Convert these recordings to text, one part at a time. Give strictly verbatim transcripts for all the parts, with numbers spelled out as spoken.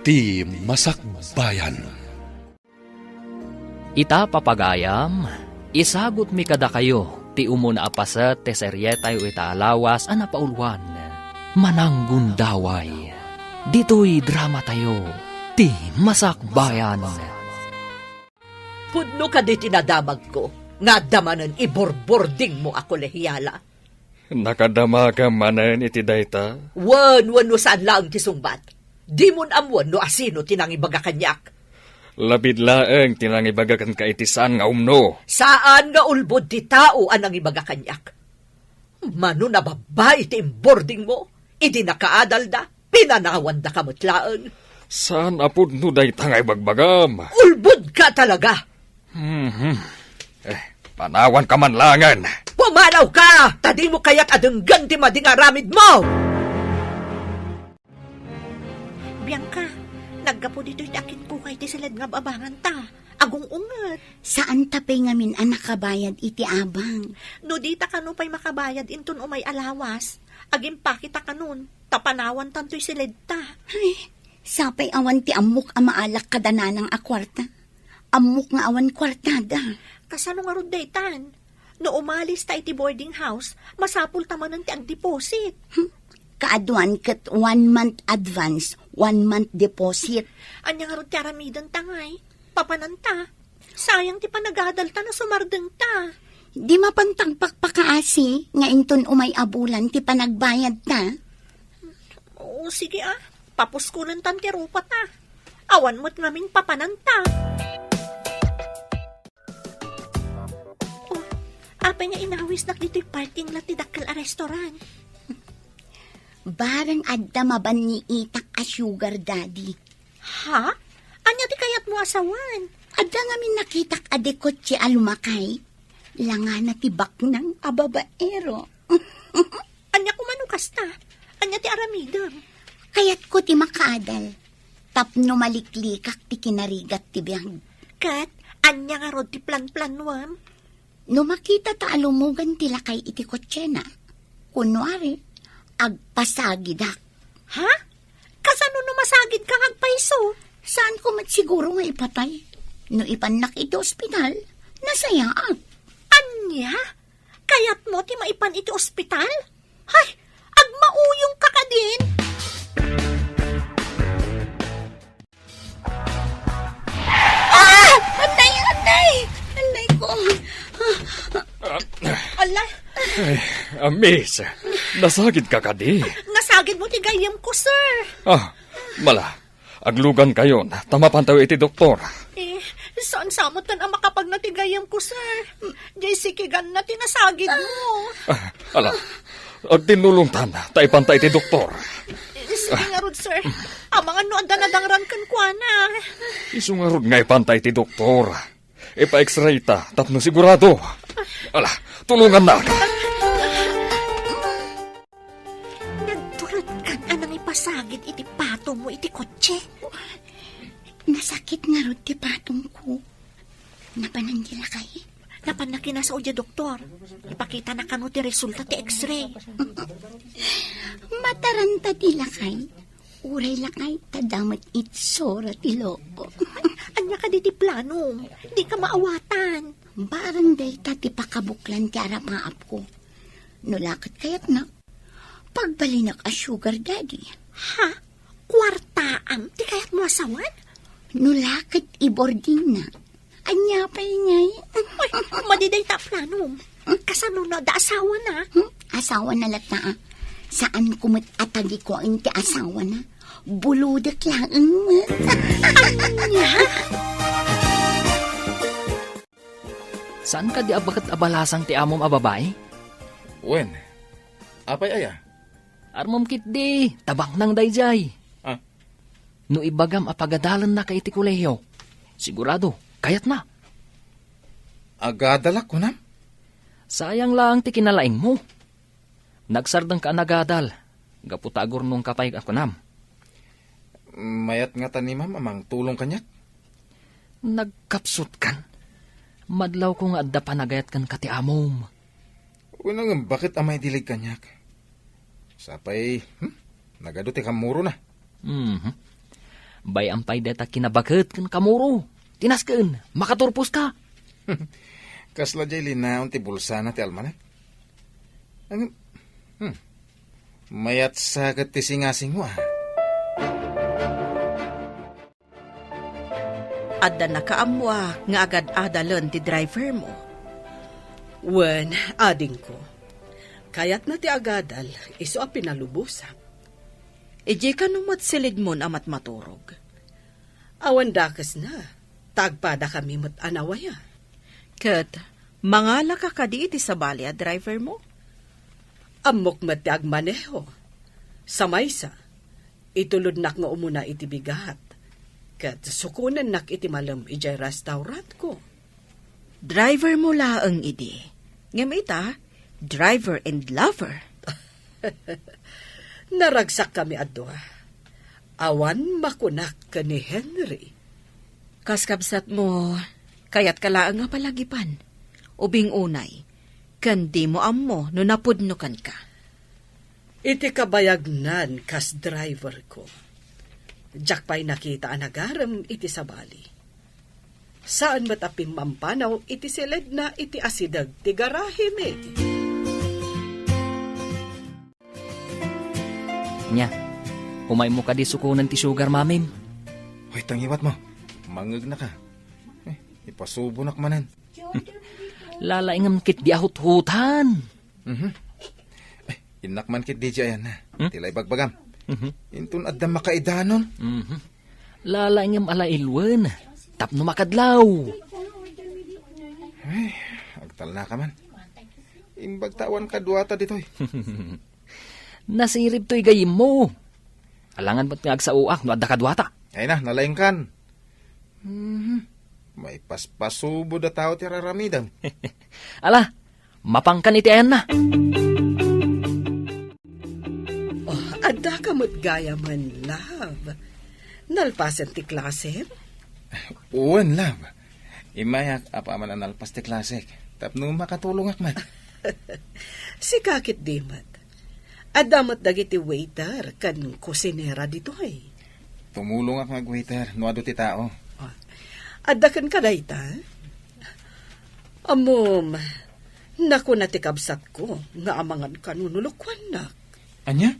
Ti Masakbayan. Ita, papagayam, isagutmi kadakayo ti umuna a paset ti serietayo ita a lawas a napauluan, Mananggundaway. Ditoy dramatayo, Ti Masakbayan. Pudno kadi ti nadamagko nga adda manen iburburdingmo a kolehiala? Nakadamagam manen iti dayta? Wen, wenno saan laeng ti sungbat. Dimon ammoen no asino ti nangibaga kaniak. Labid laeng ti nangibaga kenka iti saan nga umno. Saan nga ulbod ti tao a nangibaga kaniak. Mano a babbai ti imburdingmo, idi nakaadalda, pinanawandaka met laeng. Saan a pudno dayta nga ibagbagam. Ulbodka talaga! Mhm. Eh, panawanka man laengen. Pumanawka! Ta dimo kayat a denggen ti madi nga aramidmo! Bianca, naggapu ditoy ti akitkukay ti siled nga ababanganta. Agung-unget. Saanta pay ngamin a nakabayad iti abang. No dita kano pay makabayad inton umay a lawas, agimpaketa kanon, ta panawantantoy siledta. Ay, sapay awan ti ammok a maalak kada nanang a kuarta. Ammok nga awan kuartada. Kasano ngarud daytan? No umalista iti boarding house, masapulta manen ti agdeposit. Hmm. Kaaduan ket one month advance, one month deposit. Ania ngarud ti aramidenta ngay? Papananta. Sayang ti panagadalta no sumardengta. Di mapantang pakpakaasi nga inton umay a bulan ti panagbayadta. O, sige, ah. Papuskulentan ti rupata. Awan met ngamin papananta. Oh, apay nga inawisnak ditoy parking lot ti dakkel a restaurant? Bareng adda mabanniitak a sugar daddy. Ha? Ania ti kayatmo a sawen? Adda ngamin nakitak a dekotse a lumakay. Langana ti baknang a babaero. Ania koma no kasta? Ania ti aramidem? Kayatko ti makaadal. Tapno maliklikak ti kinarigat ti biag. Ket ania ngarud ti planplanuem? No makitata a lumugan ti lakay iti kotsena, kunuari, agpasagidak. Ha? Kasano no masagidka nga agpayso? Saanko met siguro nga ipatay. No ipannak iti ospital, nasayaat. Ania? Kayatmo ti maipan iti ospital? Hay, agmauyongka kadin! Ah! Anay, anay! Anay ko! Ala! Ay, ah, miss, nasagidka kadi? Nasagidmo ti gayyemko, sir. Ah, mala, aglugankayon, ta mapantayo iti doktor. Eh, saan sa met a makapagna ti gayyemko, sir? Jay sikiganna ti nasagidmo. Ah, ala, agtinnulongtan, ta ipanta iti doktor. Eh, sige ngarud, sir. Amangan no adda nadangran kenkuana. Isu ngarud nga ipanta iti doktor. Ipa-X-ray ta tapno sigurado. Ala, tulongannak. Nagturedkan a nangipasagid iti patongmo iti kotse. Nasakit ngarud ti patongko. Napanan ti lakay? Napanna kinasao diay doktor. Ipakitana kano ti resulta ti X-ray. Mataranta ti lakay. Uray lakay, ta damet itsura ti loko. Ania kadi ti planom? Dika maawatan. Barang dayta ti pakabuklan ti arapaapko. No la ket kayatna, pagbalinak a sugar daddy. Ha? Kuartaam ti kayatmo a sawen? No la ket i-boardingna. Ania pay ngay? Ay, madi dayta a planom. Kasano no adda asawana? Hmm? Asawana latta, ah. Saanko met a tagikuaen ti asawana. Bulodek laeng met. Ania? Saan kadi a baket a balasang ti amom a babai? Wen, apay aya? Armom ketdi, ta baknang daydiay. Ah. No ibagam a pagadalennaka iti kolehio, sigurado, kayatna. Agadalak, kunam? Sayang laeng ti kinalaingmo. Nagsardengka a nagadal, gapu ta agurnongka pay a kunam. Mayat ngata ni Ma'am a mangtulong kaniak? Nagkapsutkan. Madlawko nga adda panagayat kenka ti amom. Wen, ngem baket a maidilig kaniak? Sapay, hmm? Nagadu ti kammurona. Mhm. Bay-am pay dayta kinabaket ken kamuro. Tinasken, makaturposka. Kasla jay linaon ti bulsana ti almanak. Ang, hmm. Mayat sa ket ti singasing mo, ah. Adda nakaammoak nga agad-adalen ti driver mo. Wen, adingko. Kayatna ti agadal, isu a pinalubosak. Idiay kano met silidmon a matmaturog. Awan dakesna, ta agpadakami met a nawaya. Ket mangalaka kadi iti sabali a driver mo? Ammok met ti agmaneho. Sa maysa, itulodnak nga umuna iti bigat, ket sukonennak iti malem idiay restaurantko. Driver mo laeng idi. Ngem ita, driver and lover. Naragsakkami a dua. Awan makunak ken ni Henry. Kas kabsat mo, kayatka laeng a palagipan. Ubing unay, ken di mo ammo no napudno kenka. Iti kabayagnan kas driver ko, diak pay nakita a nagarem iti sabali. Saan met a pimmampanaw iti siledna iti asideg ti garahemi. Nia, umaymo kadi sukonen ti sugar mamim? Hoy, tangiwat mo. Mangegnaka. Eh, ipasubonak manen. Lalaingem ketdi a huthutan. Mhm. Eh, innak man ketdi diay ayanna. Hmm? Ti la ibagbagam. Mhm. Inton adda makaidanon. Mhm. Lalaingem a la ilwen. Tapno makadlaw. Ay, agtalnaka man. Imbag ta awan kaduata ditoy. Nasirib toy gayyemmo. Alangan met nga agsaoak no adda kaduata. Ay na, nalaingkan. Mhm. Maipaspasubo da tao ti raramidem. Ala, mapangkan iti ayanna. Oh, adda ka met gayamen, love. Nalpasen ti klasem? Wen, love. Immayak apaman a nalpas ti klasek. Tapno makatulongak met. Sika ketdi met. Adda met dagiti waiter ken kusinera ditoy. Tumulongak nga agwaiter no adu ti tao. Ah, adda kenka dayta? Ammom, nakuna ti kabsatko nga amangan kano no lokuannak. Ania?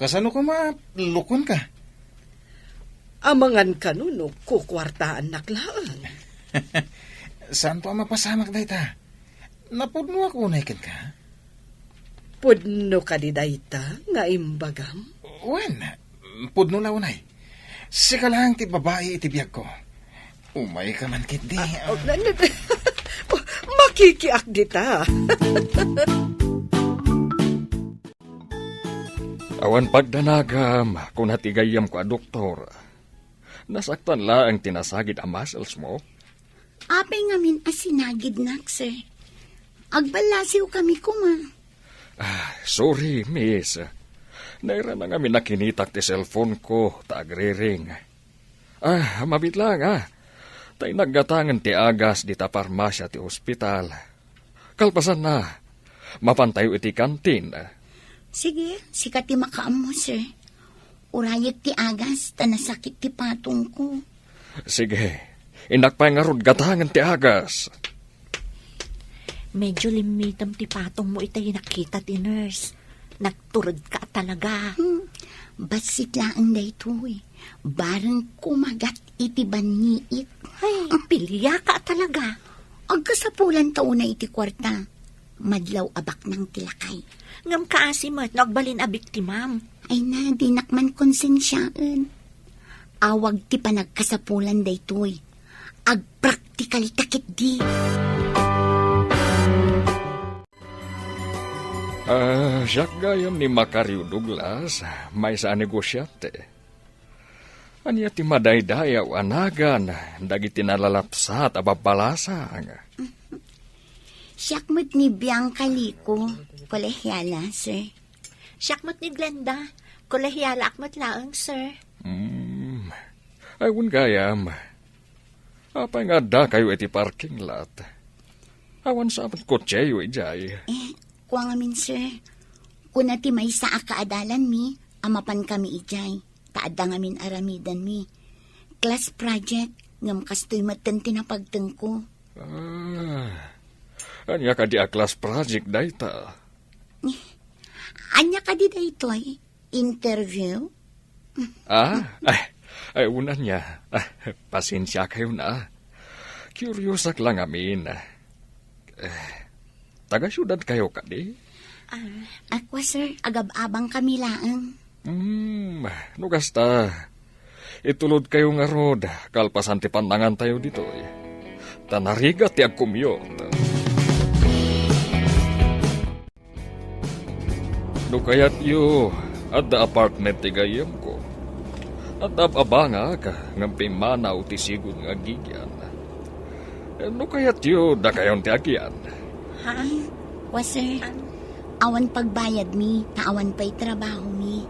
Kasano koma lokuanka? Amangan kano no kukuartaannak laeng. Saanto a mapasamak dayta? Napudnoak unay kenka? Pudno kadi dayta nga imbagam? Wen, pudno la unay. Sika laeng ti babai iti biagko. Umayka man ketdi. Ah, oh, na, na, makikiak dita. Awan pagdanagam, kuna ti gayyemko a doktor. Nasaktan laeng ti nasagid a muscles mo. Apay ngamin a sinagidnak, sir? Agballasiw kami koma. Ah, sorry, miss. Nairana ngamin a kinitak ti cellphone ko ta agriring. Ah, mabiit laeng, ah. Ta innak gatangen ti agas dita parmasia ti ospital. Kalpasanna, mapantayo iti kantin. Sige, sika ti makaammo, sir. Urayek ti agas ta nasakit ti patongko. Sige, innak pay ngarud gatangen ti agas. Medyo limmitem ti patongmo itay nakita ti nurse. Nagturedka talaga. Hmm, bassit laeng daytoy. Bareng kumagat iti banniit. Ay, piliaka talaga. Agkasapulan ta unay iti kuarta. Madlaw a baknang ti lakay. Ngem kaasi met no agbalin a biktimam. Ay na, dinak man konsensiaen. Awag ti panagkasapulan daytoy. Agpraktikal ta ketdi. Ah, siak gayam ni Macario Douglas, maysa a negosiante. Ania ti madaydayaw a nagan dagiti nalalapsat a babbalasang? Siak met ni Bianca Lico, kolehiala, sir. Siak met ni Glenda, kolehialaak met laeng, sir. Hmm. Ay, wen gayam. Apay nga addakayo iti parking lot? Awan sa met kotseyo idiay. Eh, kua ngamin, sir. Kuna ti maysa a kaadalanmi a mapankami idiay. ta adda ngamin aramidenmi. Class project, ngem kastoy metten ti napagtengko. Ah, ania kadi a class project dayta? Ania kadi daytoy? Interview? Ah, ay, ay, unan niya. Ah, pasensia kayo na. Curious ak lang amin. Eh, taga-syudad kayo kadi? Ah, ako, sir, agab-abang kami laeng. Hmm, no kasta, itulod kayo ngarud, kalpasan ti pannangan tayo ditoy. Ta narigat ti agkumyot. No kayatyo, adda apartment ti gayyemko. Adda ab-abangak, ngem pimmanaw ti sigud nga agigian. No kayatyo, dakayon ti agian. Ha? Wa, sir. Awan pagbayadmi, ta awan pay trabahomi.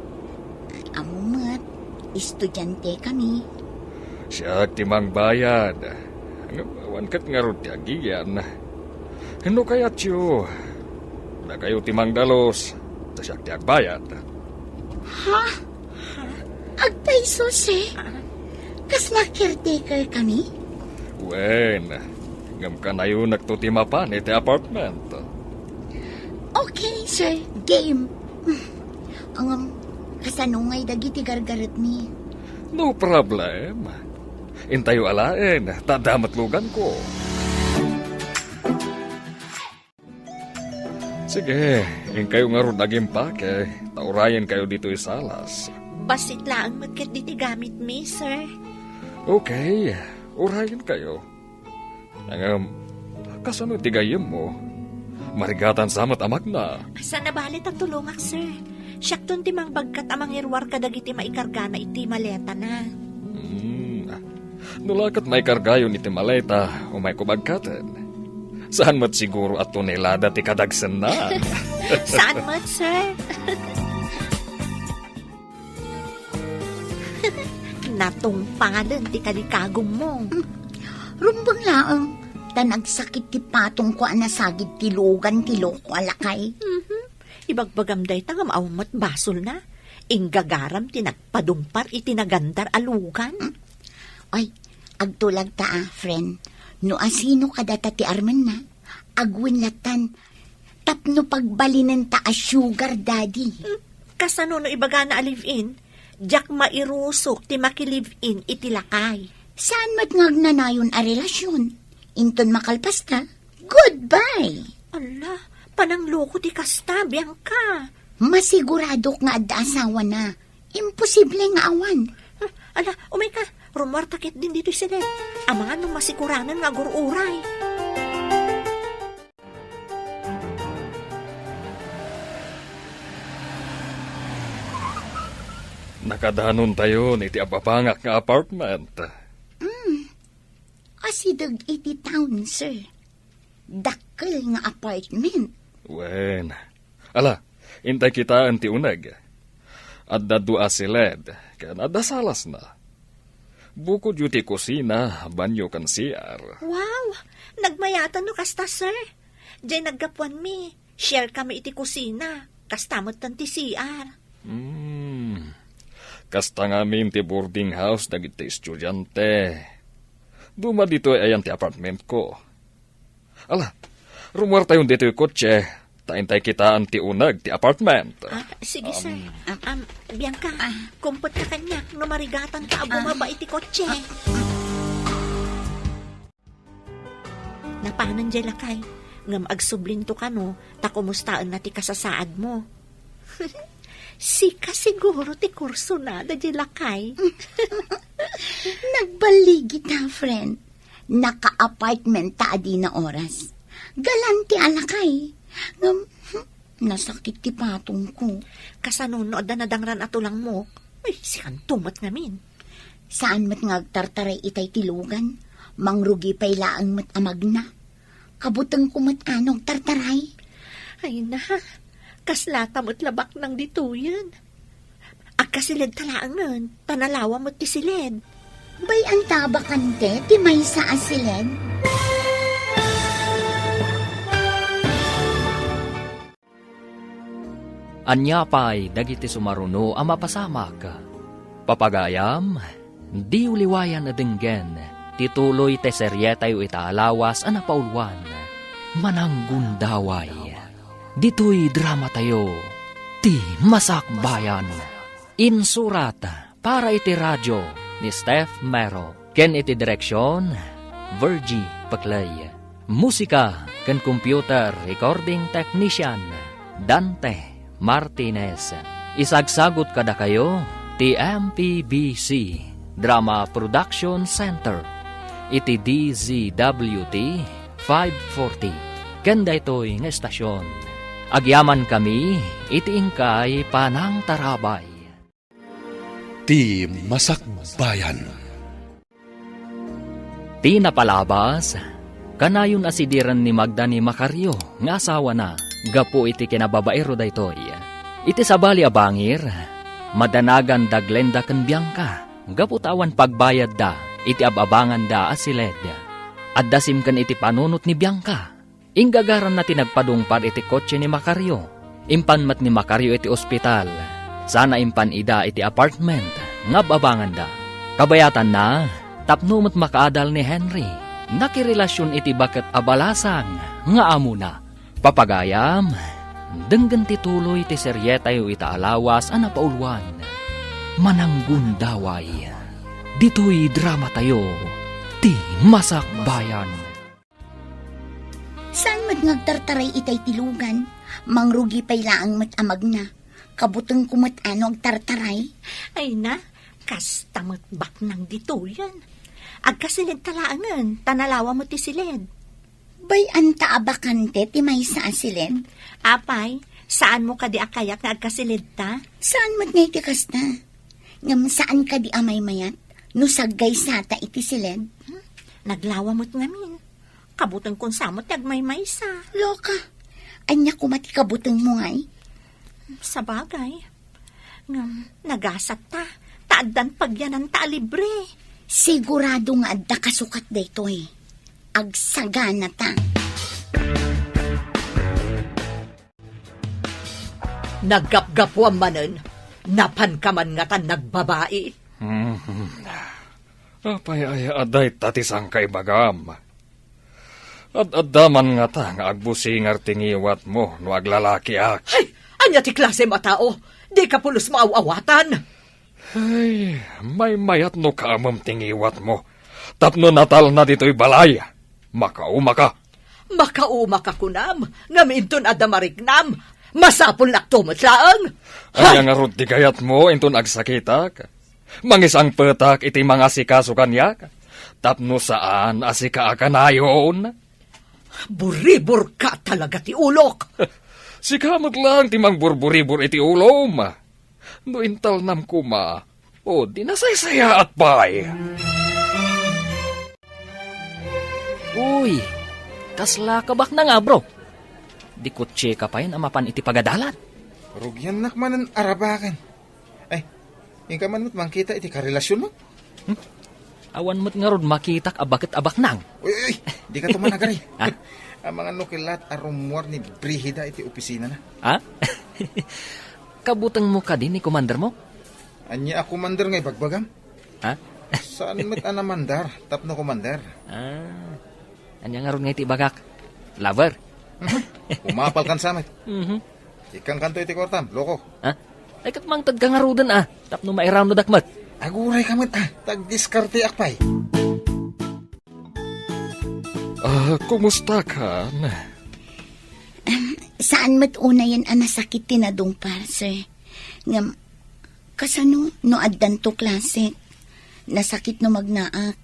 Amo met, estudiante kami. Siak ti mangbayad. Ngem awan ket ngarud ti agigian. No kayatyo, dakayo ti mangdalus, ta siak ti agbayad. Ha? Agpayso, sir? Kasla caretaker kami? Wen, ngem kanayonakto ti mapan iti apartment. Okay, sir. Game. Ngem, kasano ngay dagiti gargaretmi? No problem. Intayo alaen, ta adda met luganko. Sige, inkayo ngarud agimpake, ta urayenkayo ditoy salas. Bassit laeng met ketdi ti gamitmi, sir. Okay, urayenkayo. Ngem, kasano ti gayyemmo? Marigatan sa met a magna. Saan a bale ta tulongak, sir. Siakton ti mangbagkat a mangiruar kadagiti maikargana iti maletana. Hmm. No la ket maikargayon iti maleta, umayko bagkaten. Saan met siguro a tonelada ti kadagsenna. Saan met, sir? Natungpalen ti kalikagummo. Rumbeng laeng, ta nagsakit ti patongko a nasagid ti lugan ti loko a lakay. Mhm. Ibagbagam dayta ngem awan met basolna. Inggagaram ti nagpadumpar iti nagandar a lugan. Ay, agtulagta a, friend. No asino kadata ti armenna, agwen lattan tapno pagbalinenta a sugar daddy. Hmm, kasano no ibagana a live-in? Diak mairusok ti maki-live-in iti lakay. Saan met nga agnanayon a relasyon? Inton makalpasta, goodbye! Ala, panangloko ti kasta, Bianca. Masiguradok nga adda asawana. Imposible nga awan. Ala, umayka. Rumuarta ketdin ditoy siled. Amangan no masikuranen nga agur-uray. Nakadanontayon iti ababangak nga apartment. Mm. Asideg iti town, sir. Dakkel nga apartment. Wen. Ala, intay kitaen ti uneg. Adda dua a siled, ken adda salasna. Bukodyo ti kusina, banyo, ken C R. Wow! Nagmayatan no kasta, sir. Diay naggapuanmi, share kami iti kusina. Kasta metten ti C R. Hmm. Kasta ngamin ti boarding house dagiti estudiante. Duma ditoy ayan ti apartmentko. Ala, rumuartayon ditoy kotse, ta intay kitaen ti uneg ti apartment. Ah, sige, sir. Um, Am, Bianca, kumpetka kaniak no marigatanka a bumaba iti kotse. Napanen diay lakay, ngem agsublinto kano ta kumustaenna ti kasasaadmo. Sika siguro ti kursonada diay lakay. Nagballigita, friend. Naka-apartment ta adina oras. Galante a lakay. Ngem, hmm, nasakit ti patongko. Kasano no adda nadangran a tulangmo? Ay, sikanto met ngamin. Saan met nga agtartaray itay ti lugan? Mangrugi pay laeng met a magna. Kabutengko met a no agtartaray. Ay na, kaslata met la baknang ditoyen. Agkasiled ta laengen, ta nalawa met ti siled. Bay-anta a bakante ti maysa a siled. Ania pay dagiti sumaruno a mapasamak? Papagayam, diyo liwayan a denggen ti tuloy ti serietayo ita a lawas a napauluan, Mananggundaway. Ditoy dramatayo, Ti Masakbayan. Insurat para iti radio ni Steph Mero ken iti direksion, Virgie Peclay. Musika ken computer recording technician, Dante Martinez. Isagsagut kadakayo ti M P B C Drama Production Center iti D Z W T five forty ken daytoy nga estasion. Agyamankami iti inkay panangtarabay. Ti Masakbayan. Ti napalabas, kanayon a sidiren ni Magda ni Macario nga asawana gapu iti kinababaero daytoy. Iti sabali a bangir, madanagan da Glenda ken Bianca gapu ta awan pagbayadda iti ab-abanganda a siled. Adda simken iti panunot ni Bianca. Inggagaranna ti nagpadungpar iti kotse ni Macario. Impan met ni Macario iti ospital, sana impan ida iti apartment nga ab-abanganda. Kabayatanna, tapno met makaadal ni Henry, nakirelasion iti baket a balasang nga amona. Papagayam, denggen ti tuloy ti serietayo ita a lawas a napauluan, Mananggundaway. Ditoy dramatayo, Ti Masakbayan. Saan met nga agtartaray itay ti lugan? Mangrugi pay laeng met a magna. Kabutengko met a no agtartaray. Ay na, kasta met baknang ditoyen. Agkasiled ta laengen, ta nalawa met ti siled. Bay-an ta a bakante ti maysa a siled? Apay, saanmo kadi a kayak nga agkasiled ta? Saan met nga iti kasta? Ngem saan kadi a maymayat no saggaysa ta iti siled? Hmm, naglawa met ngamin. Kabutengkon sa met ti agmaymaysa. Loka, ania koma ti kabutengmo ngay? Sabagay. Ngem nagasat ta, ta addan pagyananta a libre. Sigurado nga adda kasukat daytoy. Agsagana ta. Naggapgapuam manen, napanka man ngatan nagbabai. Mhm. Apay aya a dayta ti sangkaibagam? Ad-adda man ngata nga agbusingar ti ngiwatmo no aglalakiak. Ay, ania ti klasem a tao? Dika pulos maaw-awatan. Ay, maymayat no kaamem ti ngiwatmo. Tapno natalna ditoy balay, makaumaka. Makaumaka kunam, ngem inton adda mariknam, masapulnakto met laeng. Ania ngarud ti kayatmo inton agsakitak? Mangisangpetak iti mangasikaso kaniak, tapno saan a sika a kanayon? Buriburka talaga ti ulok. Sika met laeng ti mangburburibur iti ulom. No intalnam koma, o di nasaysayaat pay. Uy, kasla kabaknang a, bro? Di kotseka pay a mapan iti pagadalan. Rugiannak manen arabaken. Ay, inka man met mangkita iti karelasionmo? Hmm? Awan met ngarud makitak a baket a baknang. Uy, uy, uy, dika tumanagari. Ha? Amangan no kellat a rummuar ni Brigida iti opisinana. Ha? Kabutengmo kadi ni komandermo? Ania a komander nga ibagbagam? Ha? Saan met a namandar tapno komander? Ah, ania ngarud nga iti ibagak? Lover? Mhm. Umapalkan sa met. Mhm. Ikkankanto iti kuartam, loko. Ha? Ay, ket mangtedka ngaruden a, tapno mairawnodak met. Aguray ka met a, ta agdiskarteak pay. Ah, kumusta kan? Em, saan met unayen a nasakit ti nadungpar, sir. Ngem, kasano no addanto klase? Nasakit no magnaak.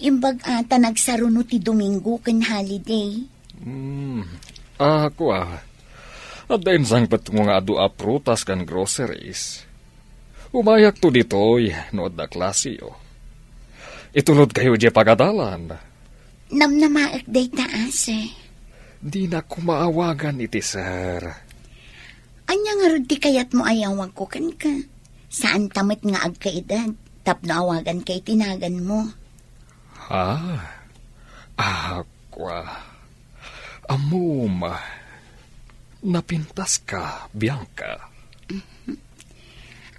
Imbag a ta nagsaruno ti Domingo ken holiday. Hmm. Ah, kua. Adda insangpetmo nga adu a prutas ken groceries. Umayakto ditoy no adda klaseyo. Itulodkayo diay pagadalan. Namnamaek dayta a, sir. Dinak koma awagan iti sir. Ania ngarud ti kayatmo a yawagko kenka? Saanta met nga agkaedad tapno awaganka iti naganmo. Ah, ah, kua. Ammom, napintaska, Bianca.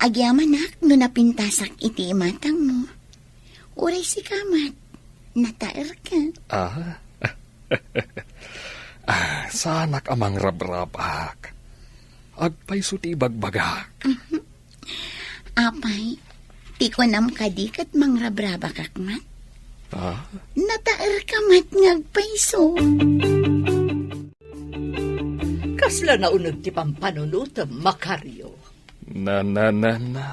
Agyamanak no napintasak iti imatangmo. Uray sika met, nataerka. Ah? Ah, saanak a mangrabrabak. Agpayso ti ibagbagak. Apay, ti kunam kadi ket mangrabrabakak met? Ah? Nataerka met nga agpayso. Kasla nauneg ti pampanunotem, Macario? Na, na, na, na.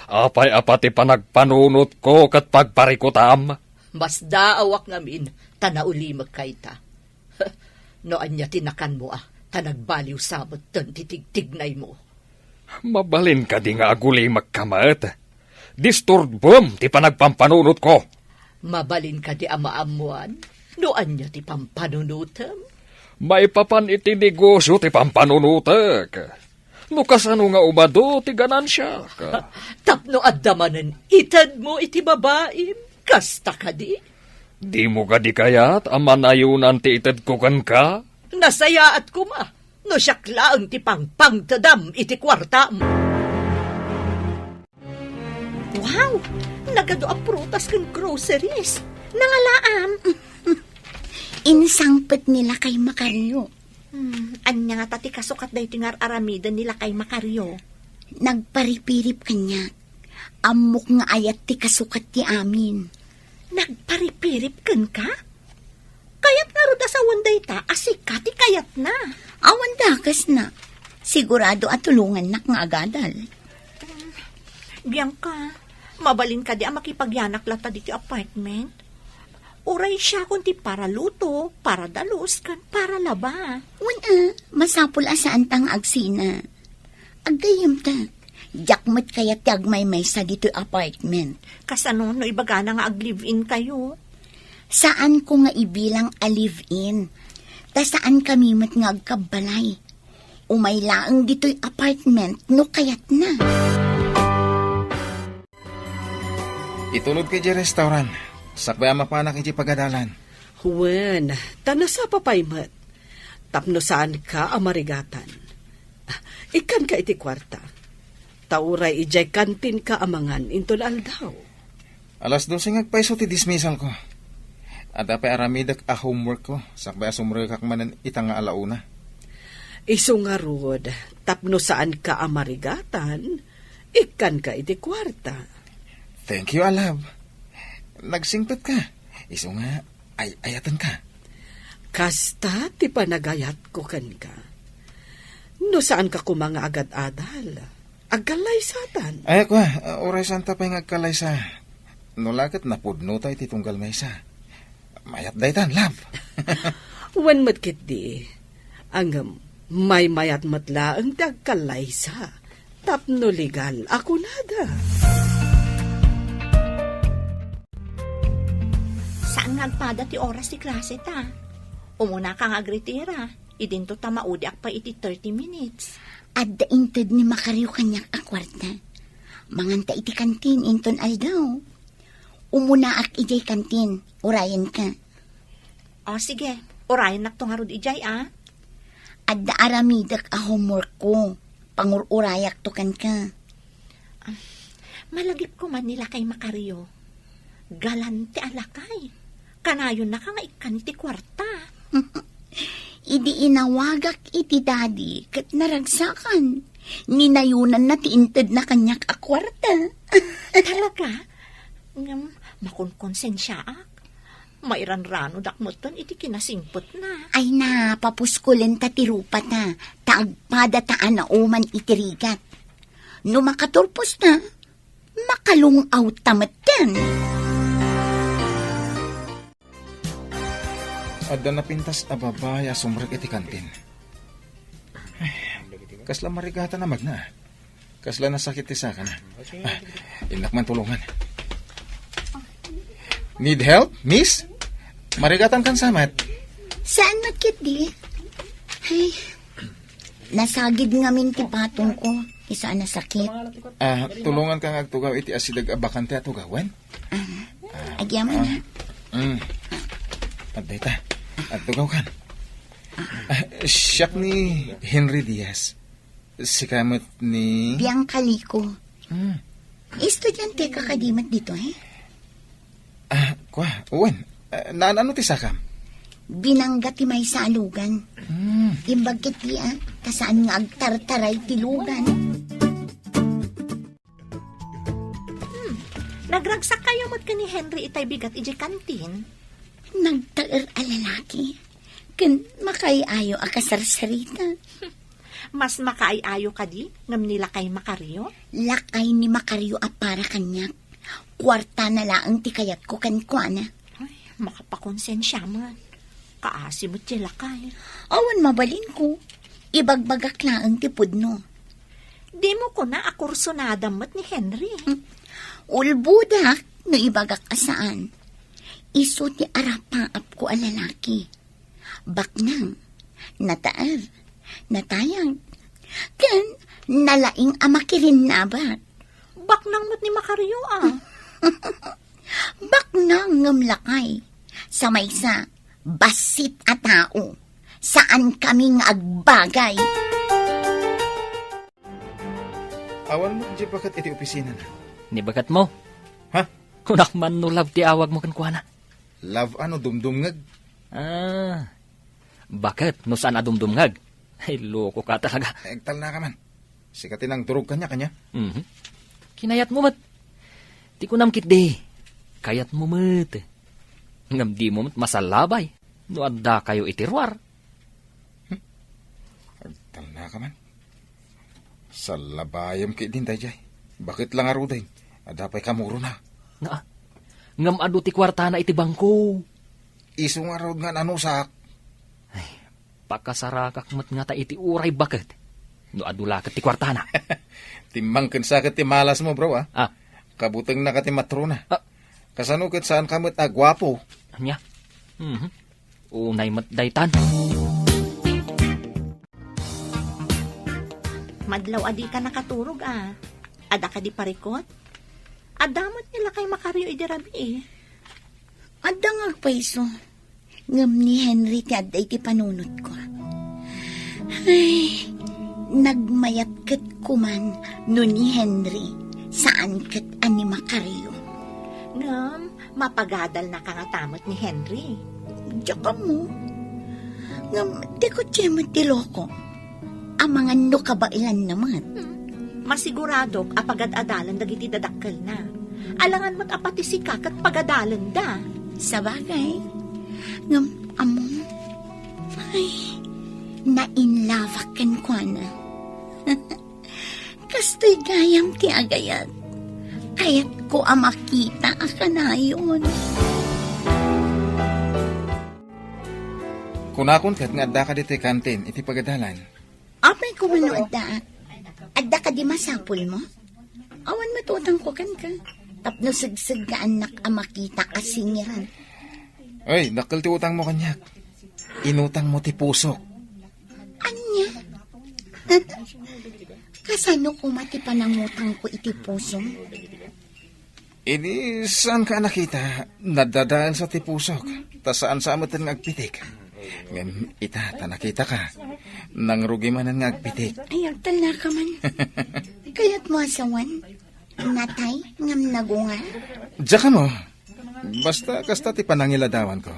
Apay a pati panagpanunotko ket pagparikutam? Masdaawak ngamin ta naulimek kayta. No ania ti nakanmo a, ta nagbaliw sa metten ti tigtignaymo. Mabalin kadi nga agulimekka met? Disturbem ti panagpampanunotko. Mabalin kadi a maammoan no ania ti pampanunotem? Maipapan iti negosio ti pampanunotek. No kasano nga umadu ti ganansiak? Tapno adda manen itedmo iti babaim, kasta kadi? Dimo kadi kayat a manayonan ti itedko kenka? Nasayaat koma no siak laeng ti pangpangtedam iti kuartam. Wow! Nagadu a prutas ken groceries. Nangalaam. Insangpet ni Lakay Macario. Hmm, ania ngata ti kasukat daytoy nga ar-aramiden ni Lakay Macario? Nagparipirip kaniak. Ammok nga ayat ti kasukat ti amin. Nagparipirip kenka? Kayat ngarud a sawen dayta a sika ti kayatna. Awan dakesna. Sigurado a tulongannak nga agadal. Bianca, mabalin kadi a makipagyanak latta ditoy apartment? Uray siakon ti paraluto, paradalus, ken paralaba. Wen a, masapul a saanta nga agsina. Aggayyemta, diak met kayat ti agmaymaysa ditoy apartment. Kasano no ibagana nga ag-live-in kayo? Saanko nga ibilang a live-in. Ta saankami met nga agkabbalay. Umay laeng ditoy apartment no kayatna. Itulodka idiay restaurant, sakbay a mapanak idiay pagadalan. Wen, ta nasapa pay met. Tapno saanka a marigatan. Ah, ikkanka iti kuarta. Ta uray idiay kantinka a mangan inton aldaw. Alas dose nga agpayso ti dismissalko. Adda pay aramidek a homeworkko, sakbay a sumrekak manen ita nga alauna. Isu ngarud, tapno saanka a marigatan, ikkanka iti kuarta. Thank you, a love. Nagsingpetka. Isu nga, ay-ayatenka. Kasta ti panagayatko kenka. No saanka koma nga agad-adal, agkallaysatan. Ay, kua, uray saanta pay nga agkallaysa. No la ket napudnota iti tunggal maysa. Mayat daytan, love. Wen met ketdi. Ngem, maymayat met laeng ti agkallaysa. Tapno legal a kunada. Saan nga agpada ti oras ti klase ta? Umuna ka nga agritira, idinto ta maudiak pay iti thirty minutes. Adda inted ni Macario kaniak a kuarta. Manganta iti kantin inton aldaw. Umunaak idiay kantin, urayenka. O, sige. Urayennakto ngarud idiay, a. Adda aramidek a homeworkko. Pangur-urayakto kenka. Ah, malagipko man ni Lakay Macario. Galante a lakay. Kanayonnaka nga ikkan iti kuarta. Idi inawagak iti daddy ket naragsakan. Ninayonanna ti intedna kaniak a kuarta. Talaga? Ngem, makonkonsensiaak. Mairanranodak metten iti kinasingpetna. Ay na, papuskulenta ti rupata, ta agpadata a nauman iti rigat. No makaturposta, makalung-awta metten. Adda napintas a babai a sumrek iti kantin. Ay, kasla marigatan a magna. Kasla nasakit ti sakana. Ah, innak man tulongan. Need help, miss? Marigatan kan samat. Saan met ketdi? Ay, nasagid ngamin ti patongko. Isu a nasakit. Ah, tulonganka nga agtugaw iti asideg a bakante a tugawen? Ah, agyaman, ah. Mm. Adda ita. Agtugawkan. Ah, siak ni Henry Diaz. Sika met ni Bianca Lico. Hmm. Estudiante ka kadi met ditoy? Ah, kua, wen. Ah, naan-ano ti sakam? Binangga ti maysa a lugan. Hmm. Imbag ket di, ah, ta saan nga agtartaray ti lugan. Hmm. Nagragsakkayo met ken ni Henry itay bigat idiay kantin? Nagtaer a lalaki. Ken makaay-ayo a kasarsarita. Mas makaay-ayo kadi ngem ni lakay Macario? Lakay ni Macario a para kaniak. Kuartana laeng ti kayatko kenkuana. Ay, makapakonsensia man. Kaasi met ti lakay. Awan mabalinko. Ibagbagak laeng ti pudno. Dimo kuna a kursunadam met ni Henry? Hmm. Ulbodak no ibagak a saan. Isu ti arapaapko a lalaki. Baknang, nataer, natayag, ken nalaing a makirinnabak. Baknang met ni Macario, ah. Baknang ngem lakay. Sa maysa, bassit a tao. Saan kami nga agbagay. Awan met di baket iti opisinana. Ni baketmo? Ha? Kunak man no love ti awagmo kenkuana. Love a no dumdumngeg? Ah, baket no saan a dumdumngeg? Ay, loko ka talaga. Agtalna ka man. Sika ti nangdurog kaniak, ania? Mhm. Kinayatmo met. Ti kunam ketdi, kayatmo met. Ngem dimo met masallabay no addakayo iti ruar. Hmm. Agtalna ka man. Sallabayam ketdin daydiay. Baket la ngaruden, adda pay kamurona. Naa, ngem adu ti kuartana iti bangko. Isu ngarud nga nanusak. Ay, pakasarakak met ngata iti uray baket no adu la ket ti kuartana. Timmangken sa ket ti malasmo, bro, ah. Ah. Kabutengna ka ti matrona. Ah. Kasano ket saan ka met a guapo? Ania? Mhm. Unay met daytan. Madlaw a dika nakaturog, a. Adda kadi parikut? Adda met ni lakay Macario idi rabii. Adda nga agpayso. Ngem ni Henry ti adda iti panunotko. Ay, nagmayat ket kuman no ni Henry, saan ket a ni Macario. Ngem, mapagadalnaka ngata met ni Henry. Diak ammo. Ngem, di kutse met ti loko. Amangan no kabaelanna met. Hmm. Masiguradok a pagad-adalan dagiti dadakkelna. Alangan met a pati sika ket pagadalenda. Sabagay. Ngem, ammom, ay, nainlabak kenkuana. Kastoy gayam ti agayat. Kayatko a makita a kanayon. Kunakon ket nga addaka ditoy kantin iti pagadalan. Apay koma no adda, adda kadi masapulmo? Awan met utangko kenka. Tapno segseggaannak a makita a singiran. Ay, dakkel ti utangmo kaniak. Inutangmo ti pusok. Ania? Kasano koma ti panangutangko iti pusom? Idi saanka a nakita, nadadaelsa ti pusok, ta saan sa a metten nga agpitik. Ngem ita, ta nakitaka, nangrugi manen nga agpitik. Ay, agtalnaka man. Kayatmo a sawen? Natay ngem nagungar? Diak ammo. Basta kasta ti panangiladawanko.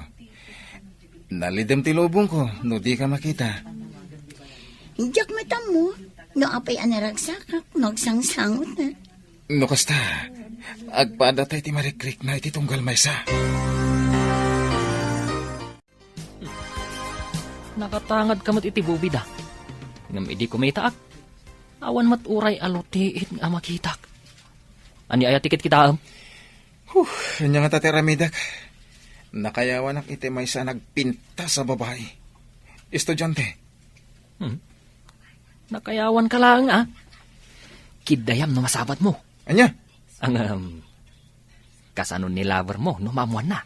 Nalidem ti lubongko no dika makita. Diak met ammo no apay a naragsakak no agsangsangot na. No kasta, agpaadda tay ti marikrikna iti tunggal maysa. Nakatangadka met iti bubida. Ngem idi kumitaak, awan met uray a lutiit nga makitak. Ania aya ti kitkitaem? Huh, ania ngata ti aramidek? Nakayawanak iti maysa a nagpintas a babai. Estudiante. Hmm. Nakayawanka laeng, a. Kiddayam no masabatmo. Ania? Ngem, kasano ni lovermo no maammoanna?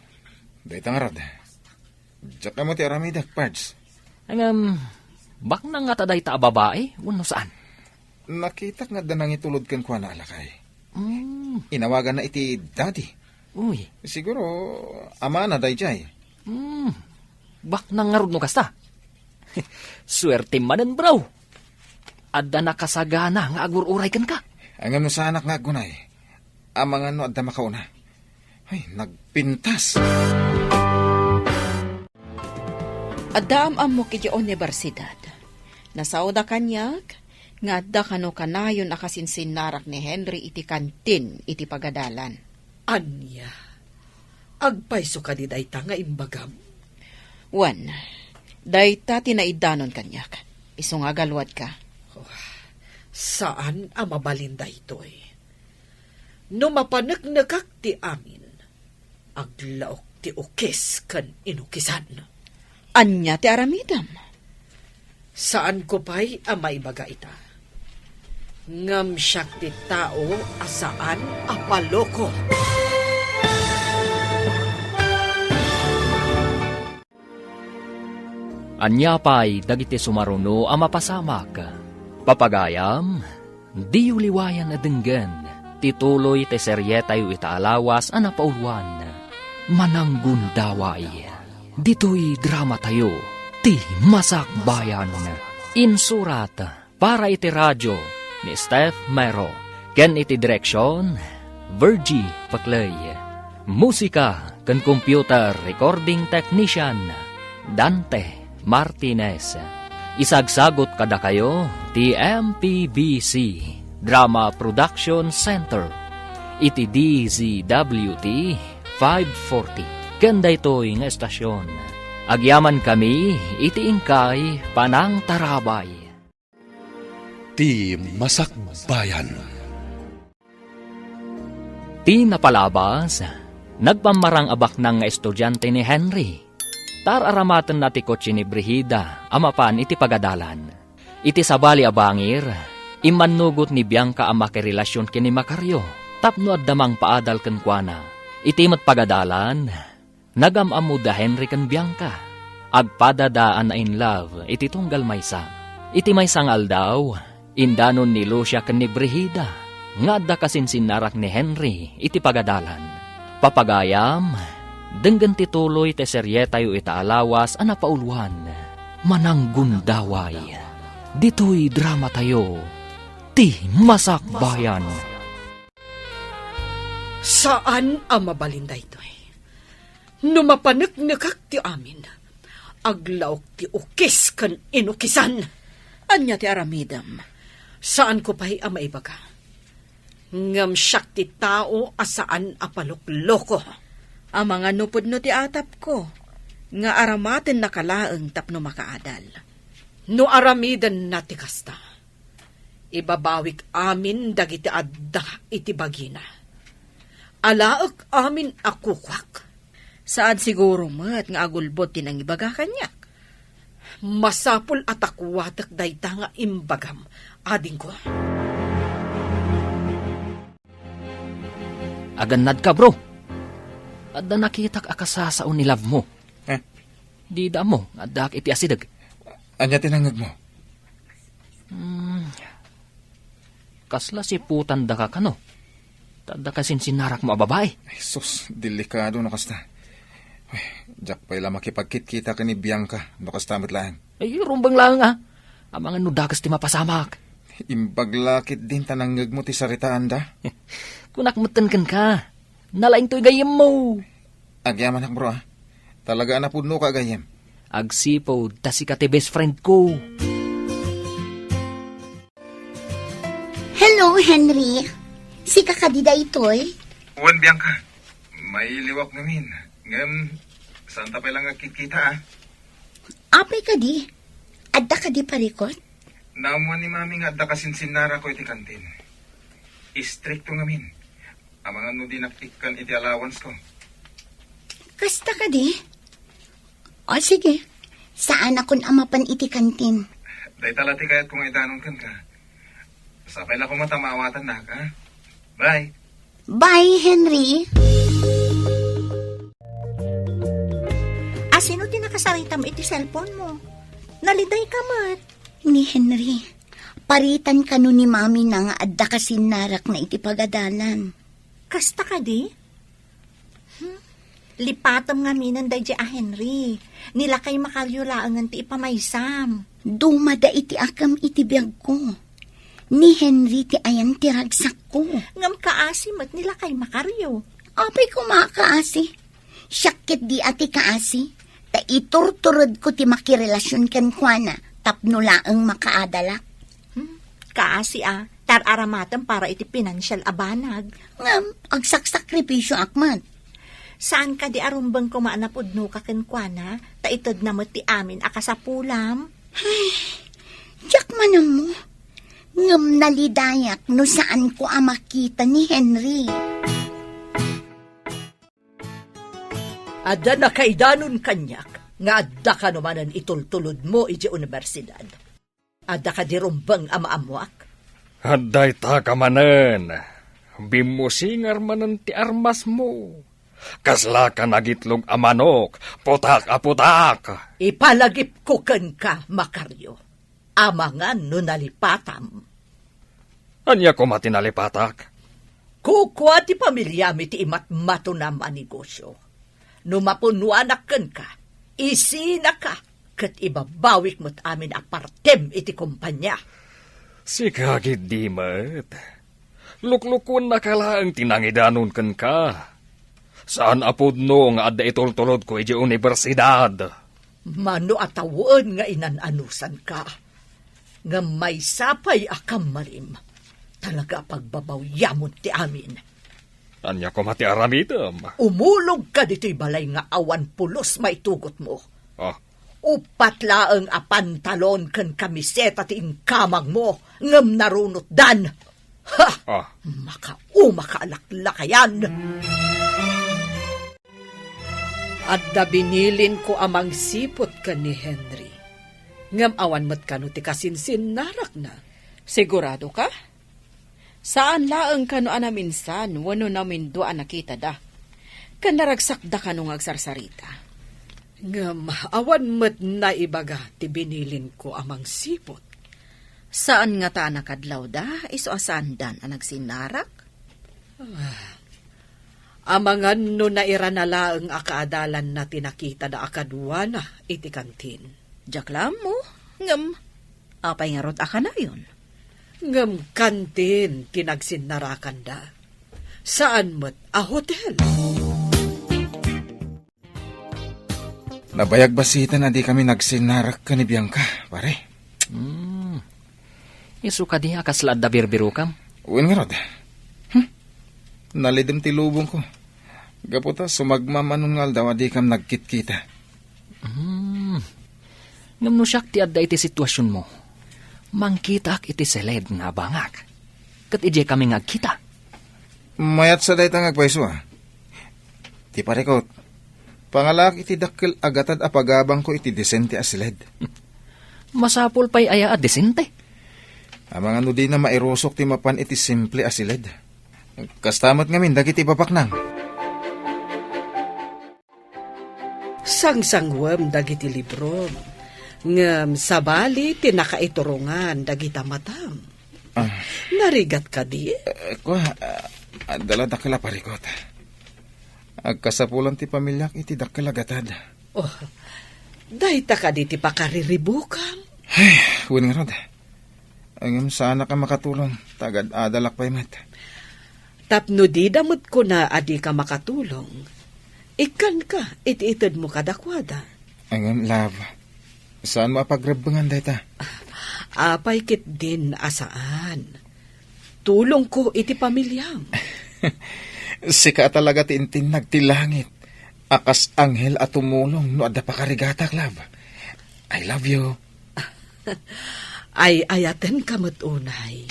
Dayta ngarud. Diak ammo ti aramidek, Pards. Ngem, baknang ngata dayta a babai, wenno saan? Nakitak nga adda nangitulod kenkuana a lakay. Mm. Inawaganna iti daddy. Uy. Siguro, amana daydiay. Mm. Baknang ngarud no kasta. Suertem manen, bro. Adda nakasagana nga agur-uray kenka. Ngem no saanak nga aggunay, amangan no adda makauna. Ay, nagpintas. Adda am-ammok iti universidad. Nasaoda kaniak nga adda kano kanayon a kasinsinnarak ni Henry iti kantin iti pagadalan. Ania? Agpayso kadi dayta nga imbagam? Wen, dayta ti naidanon kaniak. Isu nga agaluadka. Oh, saan a mabalin daytoy. No mapaneknekak ti amin, aglaok ti ukis ken inukisan. Ania ti aramidem? Saanko pay a maibaga ita. Ngem siak ti tao a saan a paloko. Ania pay dagiti sumaruno a mapasamak? Papagayam, diyo liwayan a denggen ti tuloy ti serietayo ita a lawas a napauluan, Mananggundaway. Ditoy dramatayo, ti Masakbayan. Insurat para iti radio ni Steph Mero, ken iti direksion, Virgie Paclay. Musika ken computer recording technician, Dante Martinez. Isagsagut kadakayo ti M P B C Drama Production Center iti D Z W T five forty. Ken daytoy nga estasion, agyamankami iti inkay panangtarabay. Ti Masakbayan. Ti napalabas, nagpammarang a baknang nga estudiante ni Henry. Taar-aramatenna ti kotse ni Brigida a mapan iti pagadalan. Iti sabali a bangir, immannugot ni Bianca a makirelasion ken ni Macario tapno adda mangpaadal kenkuana. Iti met pagadalan, nagam-ammo da Henry ken Bianca. Agpadada a na-in love iti tunggal maysa. Iti maysa nga aldaw, indanon ni Lucia ken ni Brigida nga adda kasinsinnarak ni Henry iti pagadalan. Papagayam, denggen ti tuloy ti serietayo ita a lawas a napauluan, Mananggundaway. Ditoy dramatayo, ti Masakbayan. Saan a mabalin daytoy. No mapaneknekak ti amin, aglaok ti ukis ken inukisan. Ania ti aramidem? Saanko pay a maibaga. Ngem siak ti tao a saan a palokloko. Amangan no pudno ti atapko, nga aramatennaka laeng tapno makaadal. No aramidenna ti kasta, ibabawik amin dagiti adda iti bagina. Alaek amin a kukuak. Saan siguro met nga agulbod ti nangibaga kaniak. Masapul a takuatek dayta nga imbagam, adingko. Agannadka, bro. Adda nakitak a kasasao ni love mo. Eh? Dida ammo nga addaak iti asideg. Ania ti nangngegmo? Hmm. Kasla siputandaka kano? Ta adda kasinsinnarakmo a babai. Ay, sus, delikado no kasta. Ay, diak pay la makipagkitkita ken ni Bianca no kasta met laeng. Ay, rumbeng laeng a. Amangan no dakes ti mapasamak. Imbag la ketdin ta nangngegmo ti saritaanda. Kunak metten kenka. Nalaingtoy gayyemmo. Agyamanak, bro, a. Talaga a napudnoka a gayyem. Agsipud ta sika ti best friend ko. Hello, Henry. Sika kadi daytoy? Wen, Bianca. Mailiwak ngamin. Ngem, saanta pay la nga agkitkita, a. Apay kadi? Adda kadi parikut? Naammuan ni Mami nga adda kasinsinnarako iti kantin. Istrikto ngamin. Amangan no dinak ikkan iti allowance ko. Kasta kadi? O, sige. Saanakon a mapan iti kantin. Dayta la ti kayatko nga idanon kenka. Sapay la koma ta maawatannak, a? Bye. Bye, Henry. A, sino ti nakasaritam iti cellphone mo? Naliday ka met. Ni Henry. Paritan kano ni Mami na nga adda kasinnarak na iti pagadalan. Kasta kadi? Hmm? Lipatem ngaminen daydi a Henry. Ni lakay Macario laengen ti ipamaysam. Dumada iti akem iti biagko. Ni Henry ti ayan ti ragsakko. Ngem kaasi met ni lakay Macario. Apay koma a kaasi? Siak ketdi a ti kaasi, ta iturturedko ti makirelasion kenkuana tapno laeng makaadalak. Hmm, kaasi a, ta ar-aramatem para iti pinansial a banag. Ngem, agsaksakripisioak met. Saan kadi a rumbeng koma a napudnoka kenkuana, ta itedna met ti amin a kasapulam? Ay, diak man ammo. Ngem nalidayak no saanko a makita ni Henry. Adda nakaidanon kaniak nga adda kano manen itultulodmo idiay universidad. Adda kadi rumbeng a maammoak? Adda ita ka manen. Bimmusingar manen ti armasmo. Kasla ka nagitlog a manok, putak a putak. Ipalagipko kenka, Macario. Amangan no nalipatam. Ania koma ti nalipatak? Kukua ti pamiliami ti imatmatonam a negosio. No mapunnoanak kenka, isinaka ket ibabawik met amin a partem iti kompania. Sika ketdi met. Luklukuennaka laeng ti nangidanon kenka. Saan a pudno nga adda itultulodko idiay universidad. Mano a tawen nga inan-anusanka. Ngem maysa pay a kammalim. Talaga a pagbabawyamon ti amin. Ania koma ti aramidem? Umulogka ditoy balay nga awan pulos maitugotmo. Ah. Uppat laeng a pantalon ken kamiseta ti inkamangmo, ngem narunotdan. Ha! Ah. Makauma ka a laklakayan! Adda binilinko a mangsiput ken ni Henry. Ngem awan met kano ti kasinsinnarakna. Sigurado ka? Saan laeng kano a naminsan wenno namindua a nakitada. Ken naragsakda kano nga agsarsarita. Ngem awan met naibaga ti binilinko a mangsiput. Saan ngata a nakadlawda, isu a saandan a nagsinnarak? Ah, amangan no nairana laeng a kaadalanna ti nakitada a kaduana iti kantin. Diak la ammo, ngem apay ngarud a kanayon? Ngem kantin ti nagsinnarakanda. Saan met a hotel. Nabayag bassit a dikami nagsinnarak ken ni Bianca, pare. Hmm. Isu kadi a kasla adda birbirokam? Wen ngarud. Hmm. Nalidem ti lubongko. Gapu ta sumagmamano nga aldaw a dikam nagkitkita. Hmm. Ngem no siak ti adda iti situasionmo, mangkitaak iti siled nga abangak. Ket idiay kami nga agkita. Mayat sa dayta nga agpayso, a. Ti parikot, pangalaak iti dakkel a gatad a pagabangko iti disente a siled. Masapul pay aya a disente? Amangan no dina mairusok ti mapan iti simple a siled. Kasta met ngamin dagiti babaknang. Sangsangwem dagiti librom, ngem sabali ti nakaiturongan dagita matam. Ah. Narigat kadi? Eh, kua, ah, adda la dakkel a parikot. Agkasapulan ti pamiliak iti dakkel a gatad. Oh, dayta kadi ti pakariribukam? Ay, wen ngarud. Ngem saanak a makatulong, ta agad-adalak pay met. Tapno dida met kuna a dika makatulong, ikkanka iti itedmo kadakuada. Ngem, love, saanmo a pagrebbengan dayta? Apay ketdin a saan? Tulongko iti pamiliam. Sika a talaga ti intinnag ti langit a kas anghel a tumulong no adda pakarigatak, love. I love you. Ay-ayatenka met unay.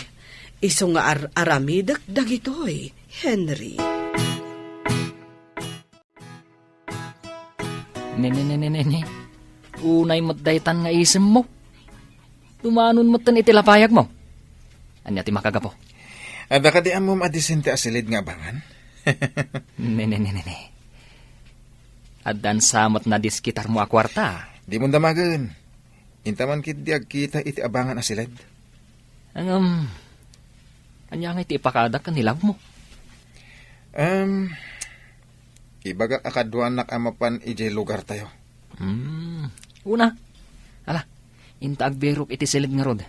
Isu nga ar-aramidek dagitoy, Henry. Ne, ne, ne, ne, ne, ne. Unay met daytan nga isemmo. Dumanon metten iti lapayagmo. Ania ti makagapu? Adda kadi ammom a disente a siled nga abangan? Ne, ne, ne, ne, ne. Addan sa met nadiskitarmo a kuarta. Dimo damagen. Inta man ketdi agkita iti abangan a siled. Ngem, ania ngay ti ipakaadak ken ni love mo? Em, ibagak a kaduanak a mapan idiay lugartayo. Hmm, una. Ala, inta agbirok iti siled ngarud.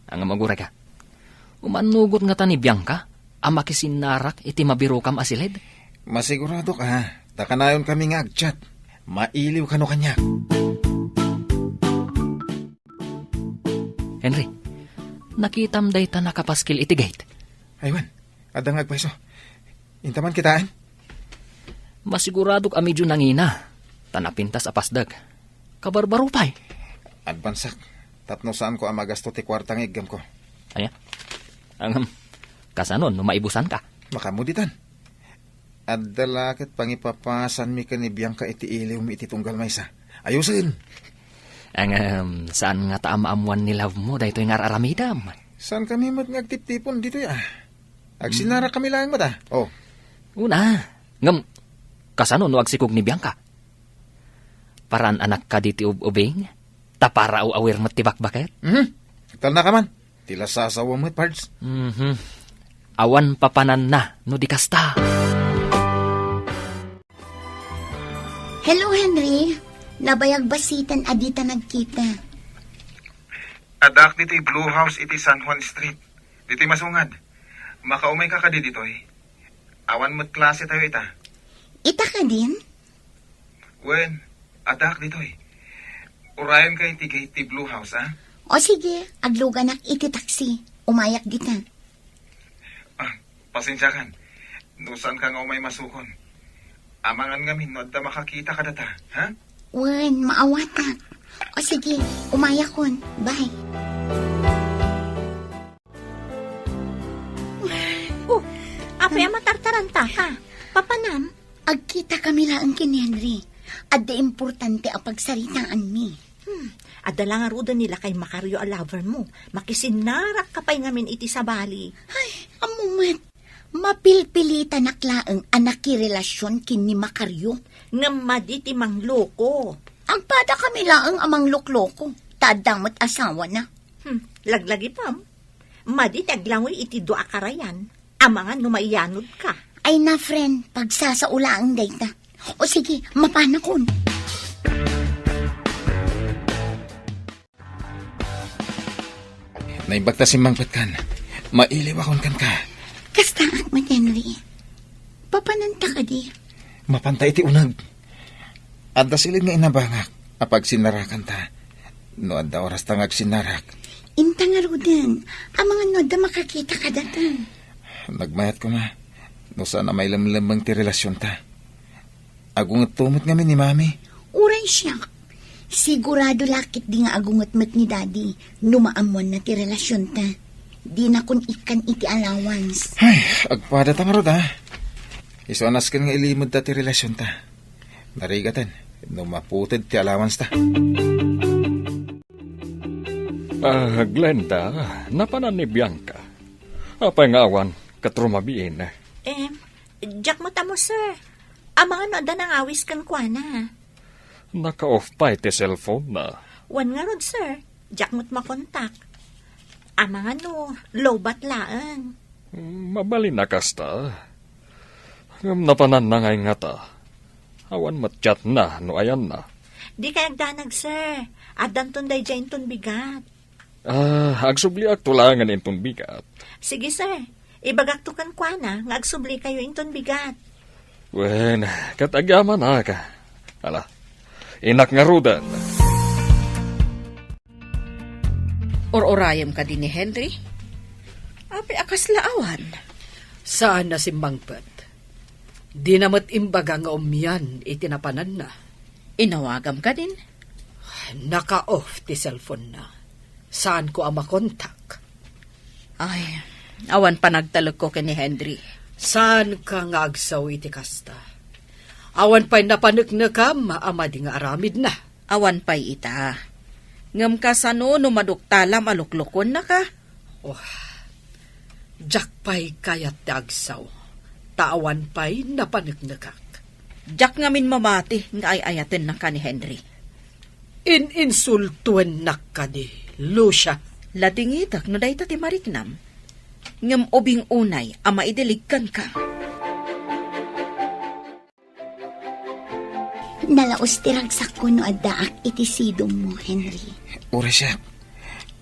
Ngem, agurayka. Umannugot ngata ni Bianca a makisinnarak iti mabirokam a siled? Masiguradok a, ta kanayonkami nga agchat. Mailiw kano kaniak. Henry, nakitam dayta nakapaskil iti gate? Ay wen, adda nga agpayso. Intaman kitaen? Masiguradok a medyo nangina, ta napintas a pasdek. Kabarbaro pay. Advansak, tapno saanko a magasto ti kuarta nga iggamko. Aya? Ngem, kasano no maibusanka? Makamuditan. Adda la ket pangipapasanmi ken ni Bianca iti iliwmi iti tunggal maysa. Ayusen! Ngem, saan ngata a maammoan ni love mo daytoy nga ar-aramidem? Saankami met nga agtiptipon ditoy, a? Agsinnarakami laeng met, a? Oh. Una, ngem, kasano no agsikog ni Bianca? Paraan anak kadi ti ub-ubing? Ta para aw-awir met ti bakbaket? Mhm. Talna ka man. Ti lasasawam met, Pards. Mhm. Awan papananna no di kasta. Hello, Henry. Nabayag bassiten a dita nagkita. Addaak ditoy Blue House iti San Juan Street. Ditoy masungad. Makaumayka kadi ditoy? Awan met klase tayo ita. Ita kadin? Wen, addaak ditoy. Urayenka iti gate ti Blue House, a? O sige, agluganak iti taxi. Umayak dita. Ah, pasensiakan. No saanka nga umay masukon. Amangan ngamin no adda makakita kadata, ha? Wen, maawatak. O sige, umayakon. Bye. Oh, apay a matartarantaka? Papanam? Agkitakami laeng ken ni Henry. Adda importante a pagsaritaanmi. Hmm, adda la ngaruden ni lakay Macario a lover mo. Makisinnarakka pay ngamin iti sabali. Ay, ammo met. Mapilpilitanak laeng a nakirelasion ken ni Macario. Ngem madi ti mangloko. Agpadakami laeng a manglokloko. Ta adda met asawana. Hmm, laglagipem. Madi ti aglangoy iti dua a karayan. Amangan no maiyanodka. Ay na, friend, pagsasao laeng dayta. O sige, mapanakon. Naimbag ta simmangpetkan. Mailiwakon kenka. Kastaak met, Henry. Papananta kadi? Mapanta iti uneg. Adda siled nga inabangak a pagsinnarakanta. No adda orasta nga agsinnarak. Inta ngaruden, amangan no adda makakita kadata. Nagmayat koma, no saan a mailemlemmeng ti relasionta. Agungetto met ngamin ni Mami. Uray siak. Sigurado la ketdi nga agunget met ni Daddy no maammoanna ti relasionta. Dinakon ikkan iti allowance. Ay, agpadata ngarud, a. Isu a nasken nga ilimedda ti relasionta. Narigaten no maputed ti allowance ta. Ah, Glenda, napanan ni Bianca. Apay nga awan ket rumabiin? Em, diak met ammo, sir. Amangan no adda nangawis kenkuana. Naka-off pay ti cellphone na. Wen ngarud, sir. Diak met makontak. Amangan no lowbat laeng. Mabalin a kasta. Ngem napananna ngay ngata. Awan met chatna no ayanna. Dikay agdanag, sir. Addanton daydiay inton bigat. Ah, agsubliakto laengen inton bigat. Sige, sir. Ibagakto kenkuana nga agsublikayo inton bigat. Wen, ket agyamanak. Ala, innak ngaruden. Ur-urayem kadi ni Henry? Apay a kasla awan? Saan a simmangpet. Dina met imbaga nga umian iti napananna. Inawagam kadin? Naka-off ti cellphone na. Saanko a makontak. Ay, awan panagtalekko ken ni Henry. Saanka nga agsao iti kasta? Awan pay napaneknekam a madi nga aramidna. Awan pay ita. Ngem kasano no maduktalam a luklukuennaka? Oh, diak pay kayat ti agsao, ta awan pay napaneknekak. Diak ngamin mamati nga ay-ayatennaka ni Henry. In-insultuennak kadi, Lucia? Ladingitek no dayta ti mariknam. Ngem ubing unay a maidilig kenka. Nalaus ti ragsakko no addaak iti sidongmo, Henry. Uray siak.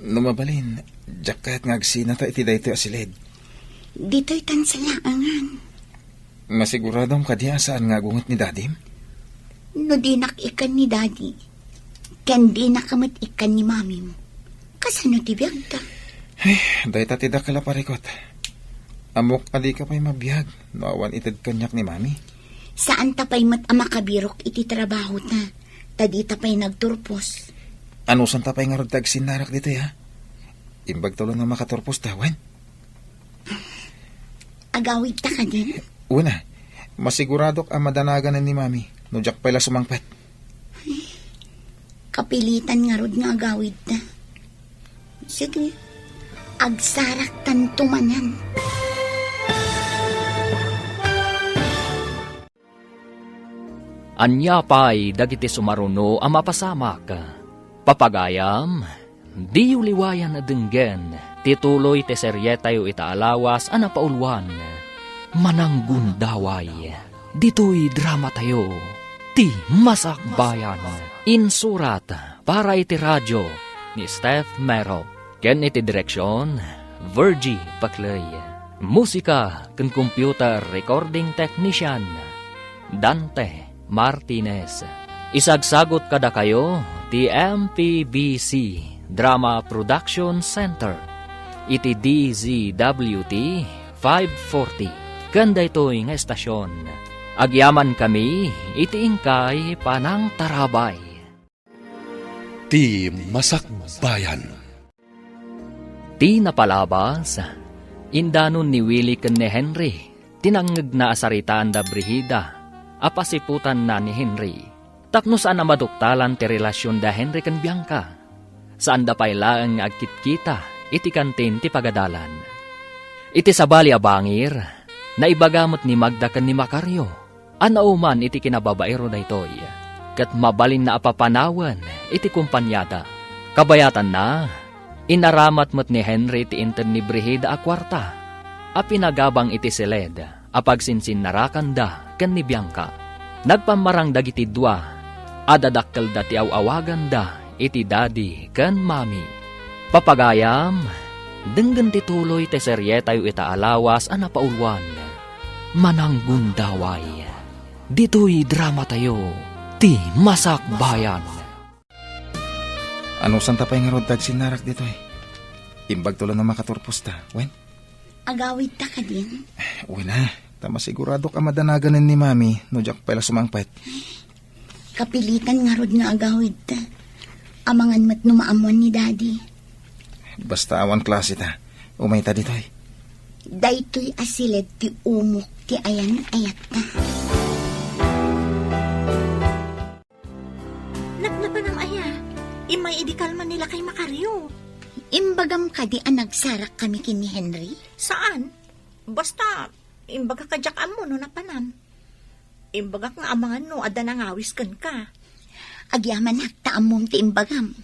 No mabalin, Diak kayat nga agsinata iti daytoy a siled. Ditoy tan salaangan. Masiguradom kadi a saan nga agunget ni Dadim? No dinak ikkan ni Dadi, ken dinak met ikkan ni Mamim, kasano ti biagda? Ay, dayta ti dakkel a parikut. Ammok a dika pay mabiag no awan ited kaniak ni Mami. Saanta pay met a makabirok iti trabahota, ta dita pay nagturpos. Anusanta pay ngarud ti agsinnarak ditoy, ha? Imbag tulo nga makaturpos ta, wen? Agawidta kadin? Wen a, masiguradok a madanaganan ni Mami no diak pay la sumangpet. Kapilitan ngarud nga agawidta. Sige, agsaraktanto manen. Ania pay dagiti sumaruno a mapasamak? Papagayam, diyo liwayan a denggen ti tuloy ti serietayo ita a lawas a napauluan, Mananggundaway. Ditoy dramatayo, Ti Masakbayan. Insurat para iti radio ni Steph Mero. Ken iti direksion, Virgie Paclay. Musika ken computer recording technician, Dante Martinez. Isagsagut kadakayo ti M P B C Drama Production Center iti D Z W T five forty. Ken daytoy nga estasion, agyamankami iti inkay panangtarabay. Ti Masakbayan. Ti napalabas, indanon ni Willie ken ni Henry ti nangngegna a saritaanda Brigida a pasiputanna ni Henry. Tapno saan a maduktalan ti relasionda Henry ken Bianca, saanda pay laeng nga agkitkita iti kantin ti pagadalan. Iti sabali a bangir, naibaga met ni Magda ken ni Macario a nauman iti kinababaero daytoy, ket mabalinna a papanawen iti kompaniada. Kabayatanna, inaramat met ni Henry ti inted ni Brigida a kuarta a pinagabang iti siled a pagsinsinnarakanda ken ni Bianca. Nagpammarang dagiti dua a dadakkelda ti aw-awaganda iti Daddy ken Mommy. Papagayam, denggen ti tuloy ti serietayo ita a lawas a napauluan, Mananggundaway. Ditoy dramatayo, Ti Masakbayan. Anusanta pay ngarud ti agsinnarak ditoy? Imbagto la no makaturposta, wen? Agawidta kadin? Wen a, ta masiguradok a madanaganen ni Mami no diak pay la sumangpet. Kapilitan ngarud nga agawidta. Amangan met no maammuan ni Daddy. Basta awan klaseta, umayta ditoy. Daytoy a siled ti umok ti ayan-ayatta. Napnapanam aya? Immay idi kalman ni lakay Macario. Imbagam kadi a nagsarak kami ken ni Henry? Saan? Basta, imbagak a diak ammo no napanam. Imbagak nga amangan no adda nangawis kenka. Agyamanak ta ammom ti imbagam.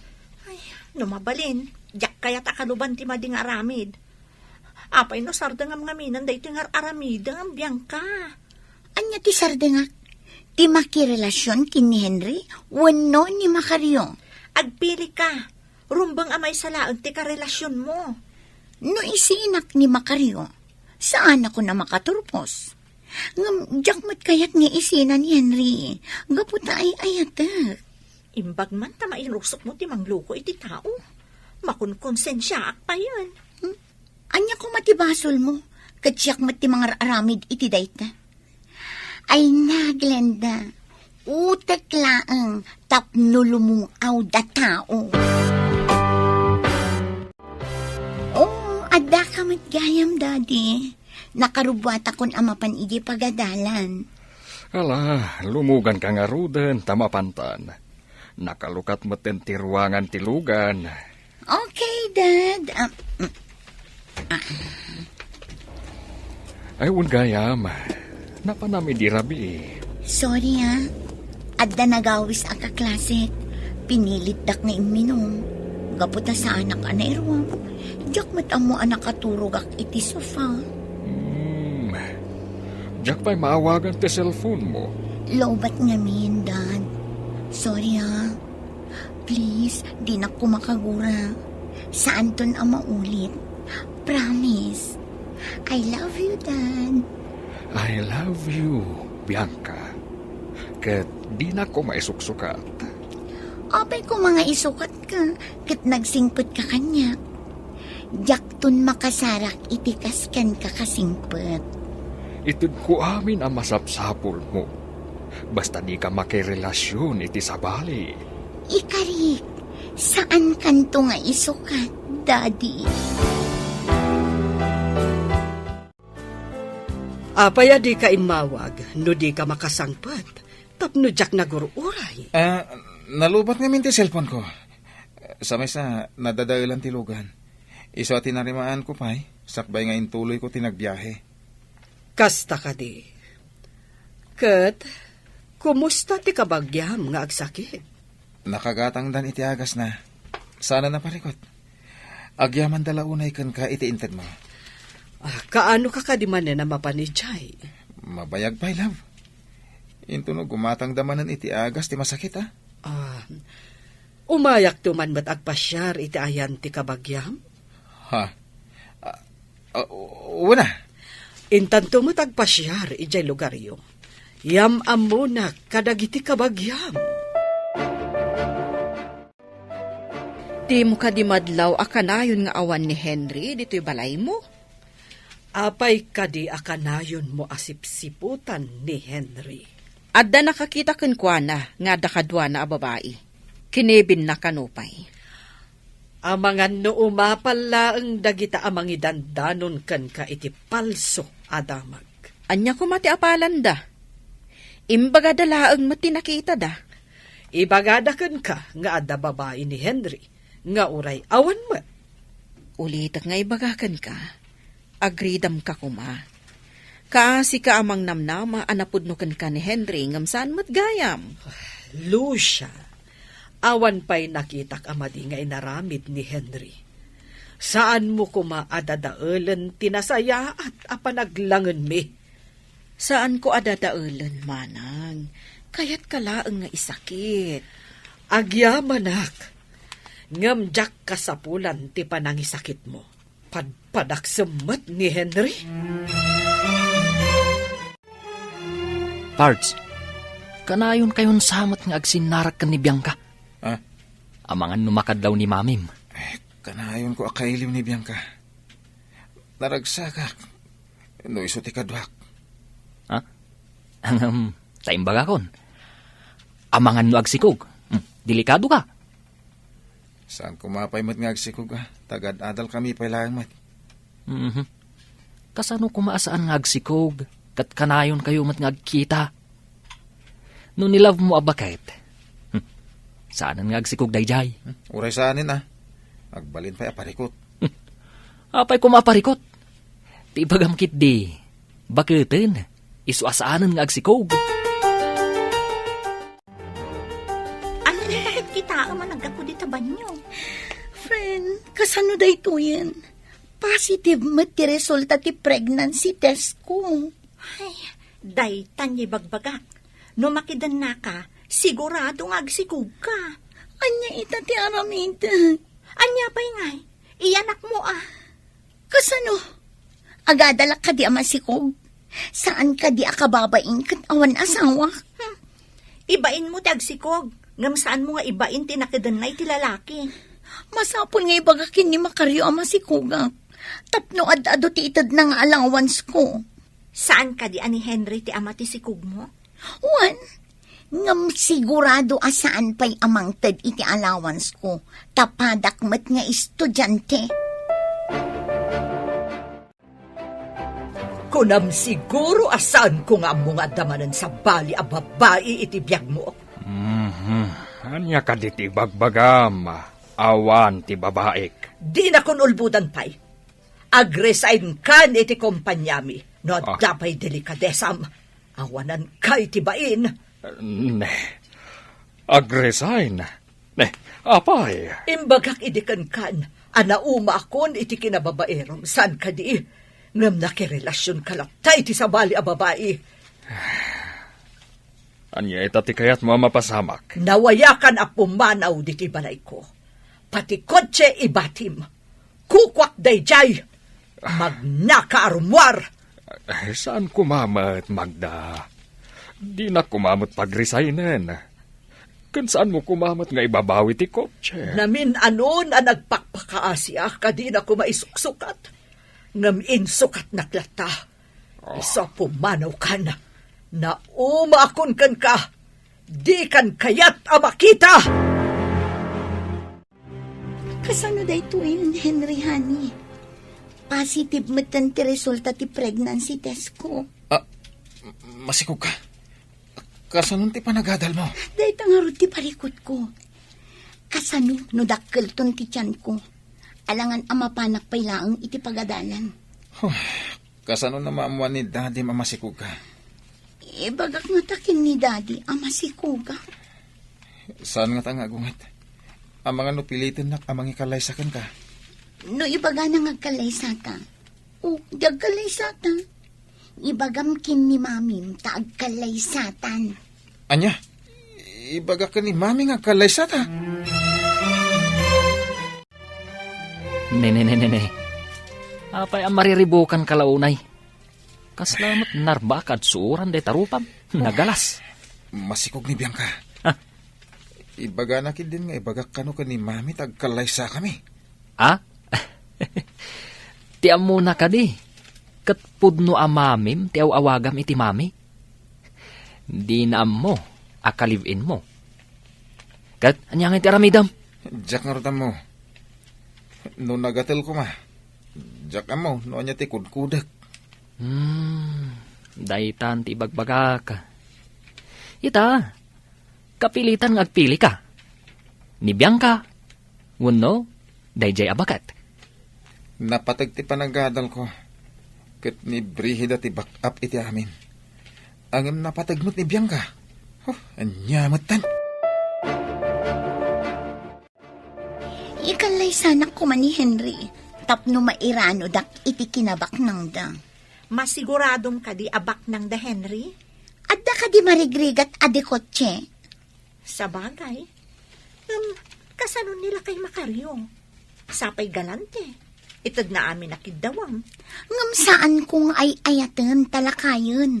Ay, no mabalin, diak kayat a kaluban ti madi nga aramid. Apay no sardengam ngamin daytoy nga ar-aramidem, Bianca? Ania ti sardengak? Ti makirelasion ken ni Henry wenno ni Macario? Agpilika. Rumbeng a maysa laeng ti karelasionmo. No isinak ni Macario, saanakon a makaturpos. Ngem diak met kayat nga isina ni Henry, gapu ta ay-ayatek. Imbag man ta mairusokmo ti mangloko iti tao. Makonkonsensiaak payen. Hmm? Ania koma ti basolmo? Ket siak met ti mangar-aramid iti dayta. Ay na, Glenda, utek laeng tapno lumung-aw da tao. Oo, addaka met gayam, Daddy. Nakarubuatakon a mapan idiay pagadalan. Ala, lumuganka ngaruden ta mapantan. Nakalukat metten ti ruangan ti lugan. Okay, Dad. Ah, mm, ah. Ay, wen gayam. Napanam idi rabii. Sorry, ah. Adda nagawis a kaklasek. Pinilitdak nga imminum. Gapu ta saanak a nairuam. Diak met ammo a nakaturogak iti sofa. Hmm. Diak pay maawagan ti cellphone mo. Lowbat ngamin, Dad. Sorry, ah. Please, dinak koma kagura. Saanton a maulit. Promise. I love you, Dad. I love you, Bianca. Ket dinak koma isuksukat. Apay koma nga isukatka, ket nagsingpetka kaniak. Diakton makasarak iti kas kenka kasingpet. Itedko amin a masapsapulmo. Basta dika makirelasion iti sabali. Ikarik, saankanto nga isukat, Daddy. Apay a dika immawag no dika makasangpet tapno diak nagur-uray? Ah, nalubat ngamin ti cellphone ko. Sa maysa, nadadaelan ti lugan. Isu a tinarimaanko pay, sakbay nga intuloyko ti nagbiahe. Kasta kadi. Ket, kumusta ti kabagiam nga agsakit? Nakagatangdan iti agasna. Saanen a parikut. Agyamanda la unay kenka iti intedmo. Ah, kaano ka kadi manen a mapan idiay? Mabayag pay, love. Intono gumatangda manen iti agas ti masakit, a. Ah, umayakto man met agpasiar iti ayan ti kabagiam? Ha? Ah, ah, wen a. Intanto met agpasiar idiay lugaryo. Yam-ammonak kadagiti kabagiam. Dimo kadi madlaw a kanayon nga awan ni Henry ditoy balaymo? Apay kadi a kanayonmo a sipsiputan ni Henry? Adda nakakita kenkuana nga adda kaduana a babai. Kinibinna kano pay. Amangan no umapal laeng dagita a mangidandanon kenka iti palso a damag. Ania koma ti apalanda? Imbagada laeng met ti nakitada. Ibagada kenka nga adda babai ni Henry nga uray awan met. Ulitek nga ibaga kenka, agridamka koma. Kaasika a mangnamnama a napudno kenka ni Henry ngem saan met gayam. Lucia, awan pay nakitak a madi nga inaramid ni Henry. Saanmo koma a dadaelen ti nasayaat a panaglangenmi. Saanko a dadaelen, manang. Kayatka laeng nga isakit. Agyamanak, ngem diak kasapulan ti panangisakitmo. Padpadak semmet ni Henry. Pards, kanayonkayon sa met nga agsinnarak ken ni Bianca. Ah? Amangan no makadlaw ni Mamim. Eh, kanayonko a kailiw ni Bianca. Naragsakak no isu ti kaduak. Ha? Ngem, ta imbagakon. Amangan no agsikog. Hmm, delikado ka. Saan koma pay met nga agsikog, a? Tagad-adal kami pay laeng met. Mhm. Kasano koma a saan nga agsikog, ket kanayonkayo met nga agkita? No ni love mo a baket, hmm, saanen nga agsikog daydiay? Hmm, uray saanen, a. Agbalin pay a parikot. Hmm. Apay koma a parikot? Ti ibagam ketdi, baketen, isu a saanen nga agsikog. Ania ti nakitkitaem a naggapu dita banio? Friend, kasano daytoyen? Positive met ti resulta ti pregnancy test ko. Ay, daytan nga ibagbagak. No makidennaka, sigurado nga agsikogka. Ania ita ti aramidek? Ania pay ngay? Iyanakmo a. Kasano? Agadalak kadi a masikog? Saan kadi a kababain ket awan asawa? Hmm. Ibainmo ti agsikog, ngem saanmo nga ibain ti nakidenna iti lalaki. Masapul nga ibaga ken ni Macario a masikogak. Tapno ad-adu ti itedna nga allowance ko. Saan kadi a ni Henry ti ama ti sikogmo? Wen, ngem sigurado a saan pay a mangted iti allowance ko, ta padak met nga estudiante. Kunam siguro a saanko nga ammo nga adda manen sabali a babai iti biagmo. Mhm. Ania kadi ti ibagbagam? Awan ti babaik. Dinakon ulbodan pay. Agresign kan iti kompaniami no adda pay delikadesam. Awananka iti bain. Ne. Agresign? Ne, apay? Imbagak idi kenkan a naumaakon iti kinababaerom, saan kadi? Ngem nakirelasionka latta iti sabali a babai. Ania ita ti kayatmo a mapasamak? Nawayakan a pumanaw ditoy balayko. Pati kotse ibatim. Kukuak daydiay. Magnaka a rummuar. Eh, saan koma met, Magda? Dinak koma met pagresignen. Ken saanmo koma met nga ibabawi ti kotse? Namin-anon a nagpakpakaasiak a dinak koma isuksukat. Ngem insukatnak latta. Oh. Isu a pumanawkan. Naumaakon kenka. Dikan kayat a makita! Kasano daytoyen, Henry, honey? Positive metten ti resulta ti pregnancy test ko. Ah, masikog ka? Kasano ti panagadal mo? Dayta ngarud ti parikut ko. Kasano no dakkelton ti tiyan ko? Alangan a mapanak pay laeng iti pagadalan. Huh, kasano na maammuan ni Daddy a masikog ka? Ibagak ngata ken ni Daddy a masikog ka. Saan ngata nga agunget? Amangan no pilitennak a mangikallaysa kenka. No ibagana nga agkallaysata, o, di agkallaysata. Ibagam ken ni Mamim ta agkallaysatan. Ania? Ibagak ken ni Mami nga agkallaysata? Ne, ne, ne, ne, ne. Apay a mariribukan ka la unay? Kasla met narbaka ad suoran dayta rupam. Nagalas. Masikog ni Bianca. Ah. Ibagana ketdin nga ibagak kano ken ni Mami ta agkallaysakami. Ah? Ti ammona kadi, ket pudno a Mamim ti aw-awagam iti Mami. Dina ammo a ka-live-in mo. Ket ania ngay ti aramidem? Diak ngarud ammo. No nagatel koma, diak ammo no ania ti kudkudek. Hmm, daytan ti ibagbagak. Ita, kapilitan nga agpili ka. Ni Bianca, wenno daydiay a baket. Napateg ti panagadal ko, ket ni Brigida ti back-up iti amin. Ngem napateg met ni Bianca. Huh, ania metten? Ikallaysanak koma ni Henry tapno mairanodak iti kinabaknangda. Masiguradom kadi a baknangda, Henry? Adda kadi marigrigat a di kotse? Sabagay. Ngem, kasano ni lakay Macario? Sapay galante. Itedna amin a kiddawam. Ngem saanko nga ay-ayaten ta lakayen.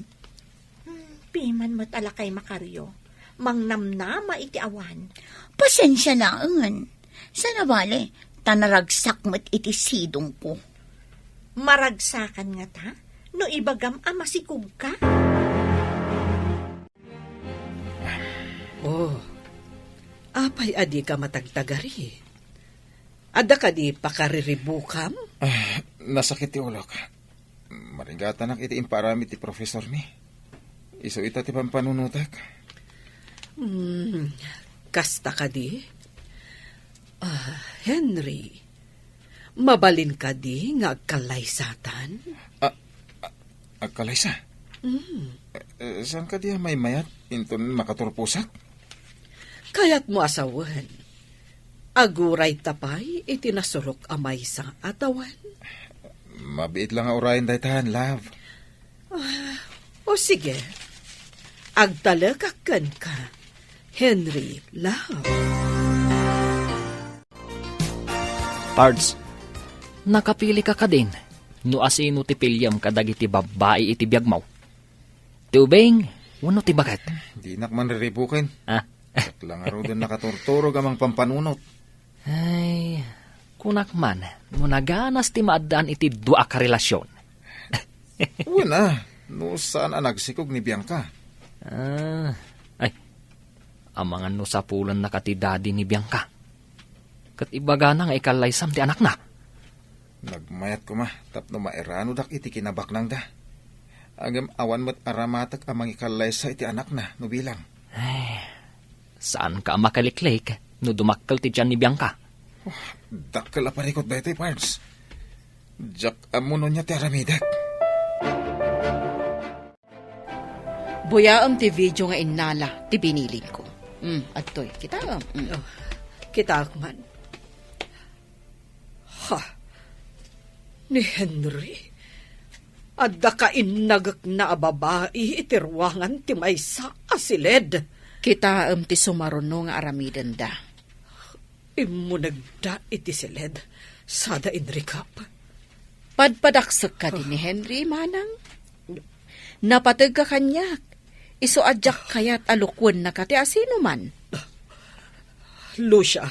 Hmm, piman met a lakay Macario. Mangnamnama iti awan. Pasensia laengen. Saan a bale, ta naragsak met iti sidongko. Maragsakan ngata no ibagam a masikog ka? Oh, apay a dika matagtagari? Adda kadi pakariribukam? Ah, nasakit ti ulok. Marigatanak iti impaaramid ti profesormi. Isu ita ti pampanunotek. Hmm, kasta kadi? Ah, Henry, mabalin kadi nga agkallaysatan? Ah, ah, agkallaysa? Hmm. Eh, eh, saan kadi a maymayat inton makaturposak? Kayatmo a sawen, aguray ta pay iti nasurok a maysa a tawen? Mabiit la nga urayen daytan, love. Ah, o sige. Agtalekak kenka, Henry, love. Pards, nakapili ka kadin no asino ti piliem kadagiti babbai iti biagmo? Ti ubing wenno ti baket? Dinak man riribuken. Ah. Diak la ngaruden nakaturturog a mangpampanunot. Ay, kunak man, no naganas ti maaddaan iti dua a karelasion. Wen a, no saan a nagsikog ni Bianca. Ah, ay, amangan no sapulennaka ti daddy ni Bianca. Ket ibagana nga ikallaysam ti anakna. Nagmayat koma tapno mairanodak iti kinabaknangda. Ngem awan met aramatek a mangikallaysa iti anakna no bilang. Ay, saanka a makaliklik no dumakkel ti tian ni Bianca. Oh, dakkel a parikut daytoy, Pards. Diak ammo no ania ti aramidek. Buyaem ti video nga innala ti binilin ko. Mm, adtoy. Kitaem. Mm. Oh, kitaek man. Ha? Ni Henry, adda kainnagekna a babai iti ruangan ti maysa a siled. Kitaem ti sumaruno nga aramidenda. Immunegda iti siled, sada inrikap. Padpadaksek kadi ni Henry, manang? Napategka kaniak. Isu a diak kayat a lukuennaka ti asinoman. Lucia,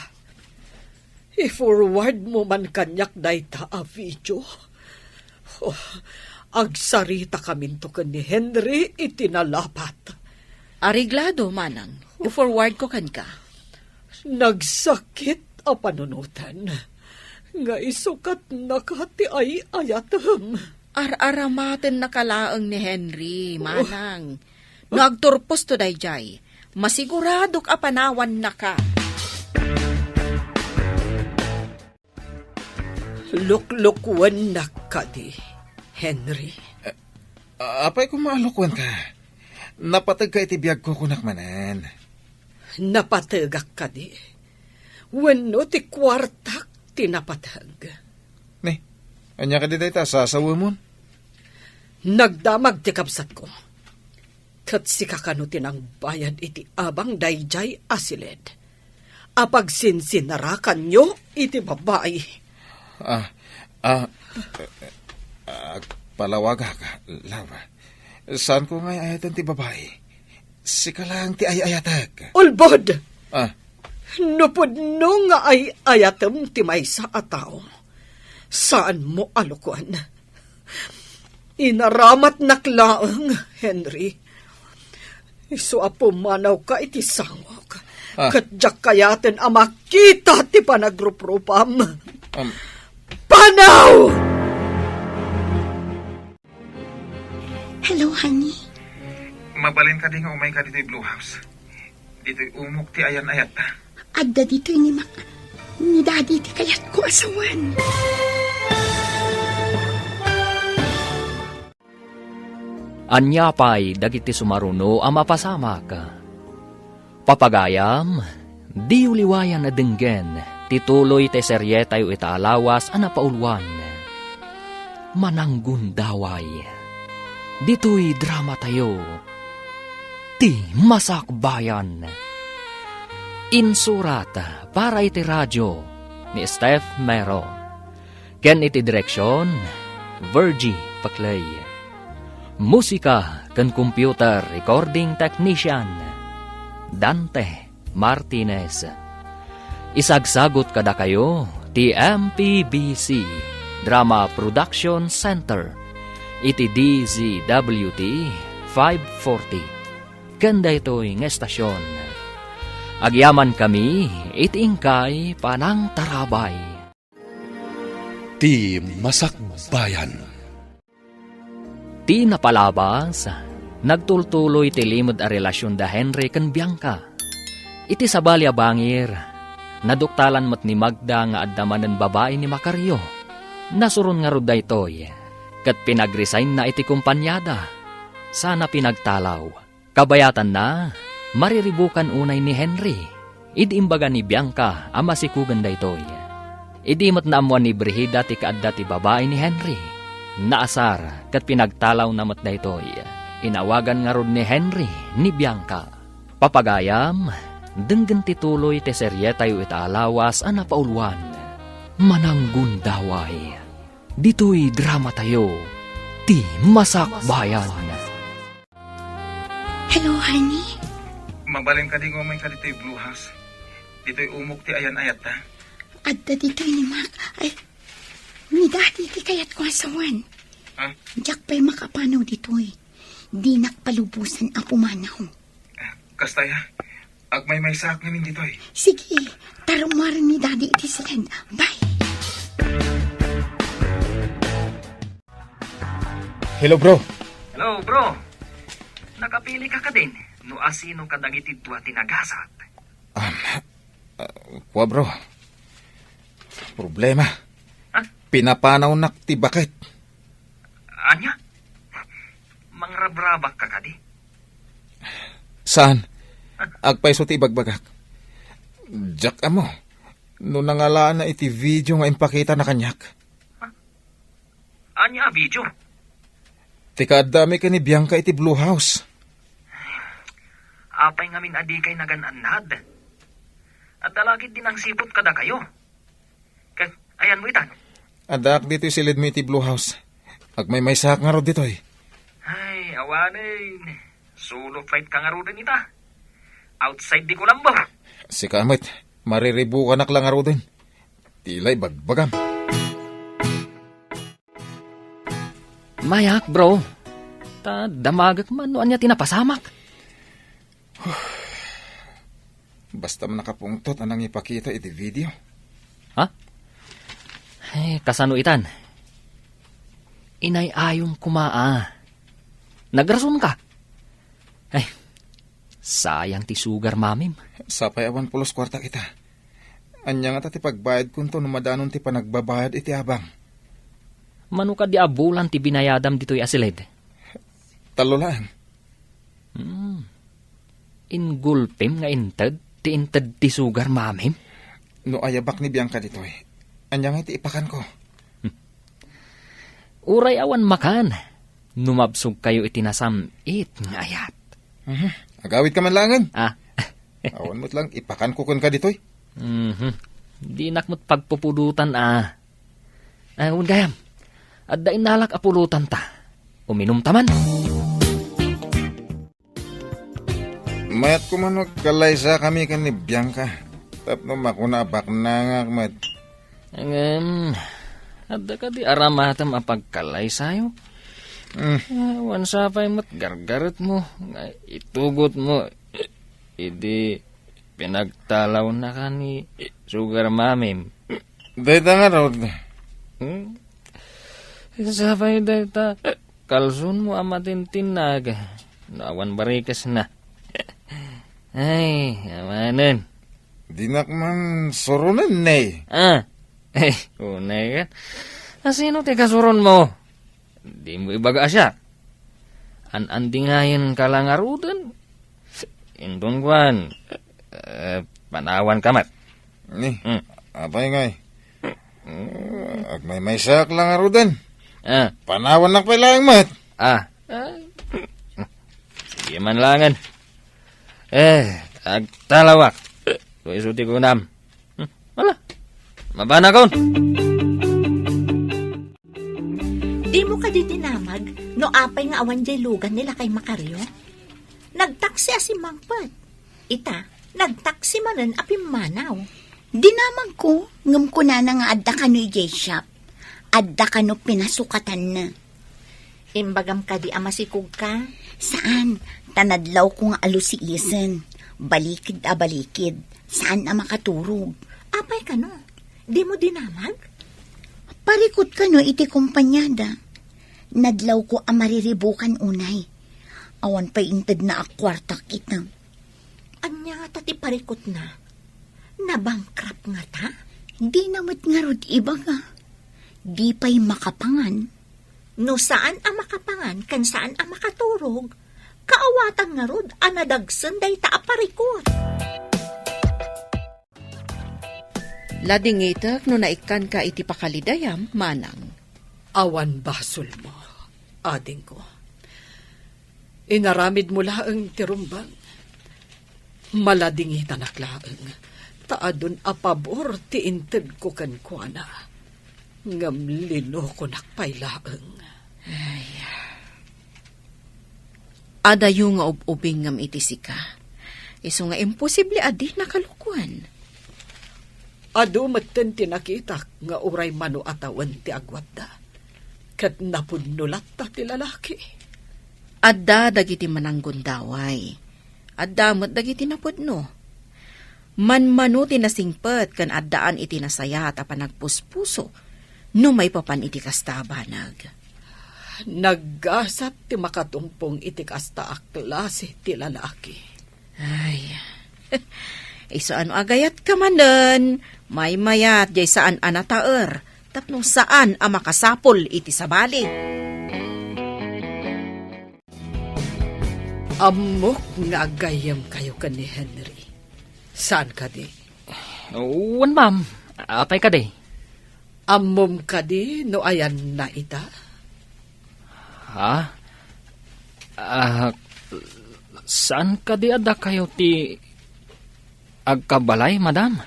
i-forward mo man kaniak dayta a video. Oh, agsarita kaminto ken ni Henry iti nalapat. Areglado, manang. I-forward ko kenka. Nagsakit a panunoten nga isukat naka ti ay-ayatem. Ar-aramatennaka laeng ni Henry, manang. No agturposto daydiay, masiguradok a panawannaka. Luklukuennak kadi, Henry. Apay koma a lukuenka? Napategka iti biagko, kunak manen. Napategak kadi? Wenno ti kuartak ti napateg? Ni, ania kadi dayta a sasawemon? Nagdamag ti kabsatko. Ket sika kano ti nangbayad iti abang daydiay a siled a pagsinsinarakanyo iti babai? Ah, ah, agpalawagak, love. Saanko nga ay-ayaten ti babai. Sika lang ti ay-ayatek. Ulbod! Ah. No pudno nga ay-ayatem ti maysa a tao, saanmo a lukuan. Inaramatnak laeng, Henry. Isu a pumanawka iti sangok. Ah. Ket diak kayaten a makita ti panagruprupam. Um. Panaw! Hello, honey. Mabalin kadi nga umayka ditoy Blue House? Ditoy umok ti ayan-ayatta. Adda ditoy ni Ma-, ni Daddy ti kayatko a sawen. Ania pay dagiti sumaruno a mapasamak? Papagayam, diyo liwayan a denggen ti tuloy ti serietayo ita a lawas a napauluan, Mananggundaway. Ditoy dramatayo, Ti Masakbayan. Insurat para iti radio ni Steph Mero. Ken iti direksion, Virgie Paclay. Musika ken computer recording technician, Dante Martinez. Isagsagut kadakayo ti M P B C Drama Production Center iti D Z W T five forty. Ken daytoy nga estasion, agyamankami iti inkay panangtarabay. Ti Masakbayan. Ti napalabas, nagtultuloy ti limed a relasion da Henry ken Bianca. Iti sabali a bangir, naduktalan met ni Magda nga adda manen babai ni Macario. Nasuron ngarud daytoy, ket pinag-resignna iti kompaniada, sana pinagtalaw. Kabayatanna, mariribukan unay ni Henry idi imbaga ni Bianca a masikugen daytoy. Idi met naammuan ni Brigida ti kaadda ti babai ni Henry, naasar ket pinagtalawna met daytoy. Inawagan ngarud ni Henry ni Bianca. Papagayam, denggen ti tuloy ti serietayo ita a lawas a napauluan, Mananggundaway. Ditoy dramatayo, Ti Masakbayan. Hello, honey. Mabalin kadi nga umayka ditoy Blue House? Ditoy umok ti ayan-ayatta. Adda ditoy ni Mac. Ay, ni Daddy ti kayatko a sawen. Ha? Diak pay makapanaw ditoy. Dinak palubosan a pumanaw. Ah, kasta ya. Agmaymaysaak ngamin ditoy. Sige, tarumaren ni Daddy iti send. Bye. Hello, bro. Hello, bro. Nakapili ka kadin no asino kadagiti dua ti nagasat? Um, uh, kua, bro. Problema. Ha? Pinapanawnak ti baket. Ania? Mangrabrabak ka kadi? Saan? Agpayso ti ibagbagak. Diak ammo no nangalaanna iti video nga impakitana kaniak. Ania a video? Ti kaaddami ken ni Bianca iti Blue House. Apay ngamin a dikay nagan-annad? Adda la ketdi nangsiput kadakayo. Ket, ayanmo itan? Addaak ditoy silidmi iti Blue House. Agmaymaysaak ngarud ditoy. Ay, awanen. Solo flight ka ngaruden ita. Outside di Colombo. Sika met, mariribukanak la ngaruden. Ti la ibagbagam. Mayak, bro. Ta damagek man no ania ti napasamak. Basta man nakapungtot a nangipakita iti video. Ha? Ay, kasano itan? Inay-ayom koma a. Nagrasonka. Ay, sayang ti sugar mamim. Sapay awan pulos kuarta kita. Ania ngata ti pagbayadkonto no madanon ti panagbabayad iti abang? Mano kadi a bulan ti binayadam ditoy a silid? Tallo laeng. Hmm. Ingulpem nga inted ti inted ti sugar mamim? No ayabak ni Bianca ditoy, ania ngay ti ipakanko? Uray awan makan, no mabsogkayo iti nasam-it nga ayat. Mhm. Agawidka man laengen. Ah. Awan met lang ipakanko kenka ditoy. Mhm. Dinak met pagpupudotan, ah. Ah, wen gayam, adda innalak a pulotanta. Uminumta man. Mayat koma no agkalaysakami ken ni Bianca tapno makuna a baknangak met. Ngem, adda kadi aramatem a pagkalaysayok? Mm. Awan sapay met gargaretmo nga itugotmo idi pinagtalawnaka ni Sugar Mamim. Dayta ngarud. Hmm? Sapay dayta kalsonmo a matintinnag no awan barikesna. Ay, awanen. Dinak man suronen, ne. Ah, ay, unay ka. Asino ti kasuronmo? Dimo ibaga a siak. An-andingayen ka la ngaruden? Inton kuan, eh, panawan ka met. Ni, Hmm. apay ngay? Hmm. Agmaymaysaak la ngaruden. Ah. Panawannak pay laeng met. Ah. Ah. Sige man langen. Eh, agtalawak. No isu ti kunam. Hmm, ala. Mabanakon. Dimo kadi dinamag no apay nga awan jay lugan ni Lakay Macario? Nagtaksi a simmangpet. Ita, nagtaksi manen a pimmanaw. Dinamagko, ngem kunana nga adda kano idiay shop. Adda kano pinasukatanna. Imbagam kadi a masikogka? Saan, ta nadlawko nga alusiisen. Balikid a balikid. Saan a makaturog. Apay kano? Dimo dinamag? Parikut kano iti kompaniada. Nadlawko a mariribukan unay. Awan pay intedna a kuartak ita. Ania ngata ti parikutna? Nabankrupt ngata? Dina met ngarud ibaga. Di pay makapangan. No saan a makapangan ken saan a makaturog, kaawatan ngarud a nadagsen dayta a parikut. Ladingitek no naikkanka iti pakalidayam, manang. Awan basolmo, adingko. Inaramidmo laeng ti rumbeng. Maladingitanak laeng, ta adun a pabor ti intedko kenkuana. Ngem linokonak pay laeng. Ay. Adayo nga ub-ubingngem iti sika. Isu nga imposible a di nakalukoan. Adu metten ti nakitak nga uray mano a tawen ti agwadda, ket napudno latta ti lalaki. Adda dagiti mananggundaway. Adda met dagiti napudno. Manmano ti nasingpet ken addaan iti nasayaat a panagpuspuso no maipapan iti kasta a banag. Naggasat ti makatungpong iti kasta a klase ti lalaki. Ay, isu a no agayatka manen, maymayat jay saan a nataer tapno saan a makasapul iti sabali. Ammok nga aggayyemkayo ken ni Henry. Saan kadi? Wen, ma'am. Apay kadi? Ammom kadi no ayanna ita? Ha? Ah, saan kadi a dakayo ti Agkabbalay, madam?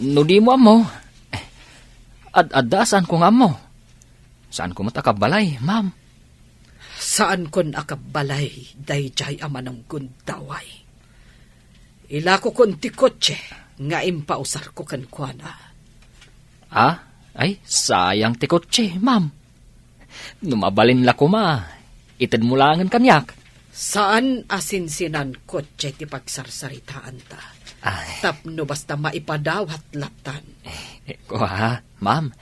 No dimo ammo, ad-adda a saanko nga ammo. Saanko met a kabbalay, ma'am. Saankon a kabbalay daydiay a manunggundaway. Ilakokon ti kotse nga impausarko kenkuana. Ah? Ay, sayang ti kotse, ma'am. No mabalin la koma, itedmo laengen kaniak. Saan a sinsinan kotse ti pagsarsaritaanta. Ay. Tapno basta maipadawat lattan. Eh, kua, ma'am.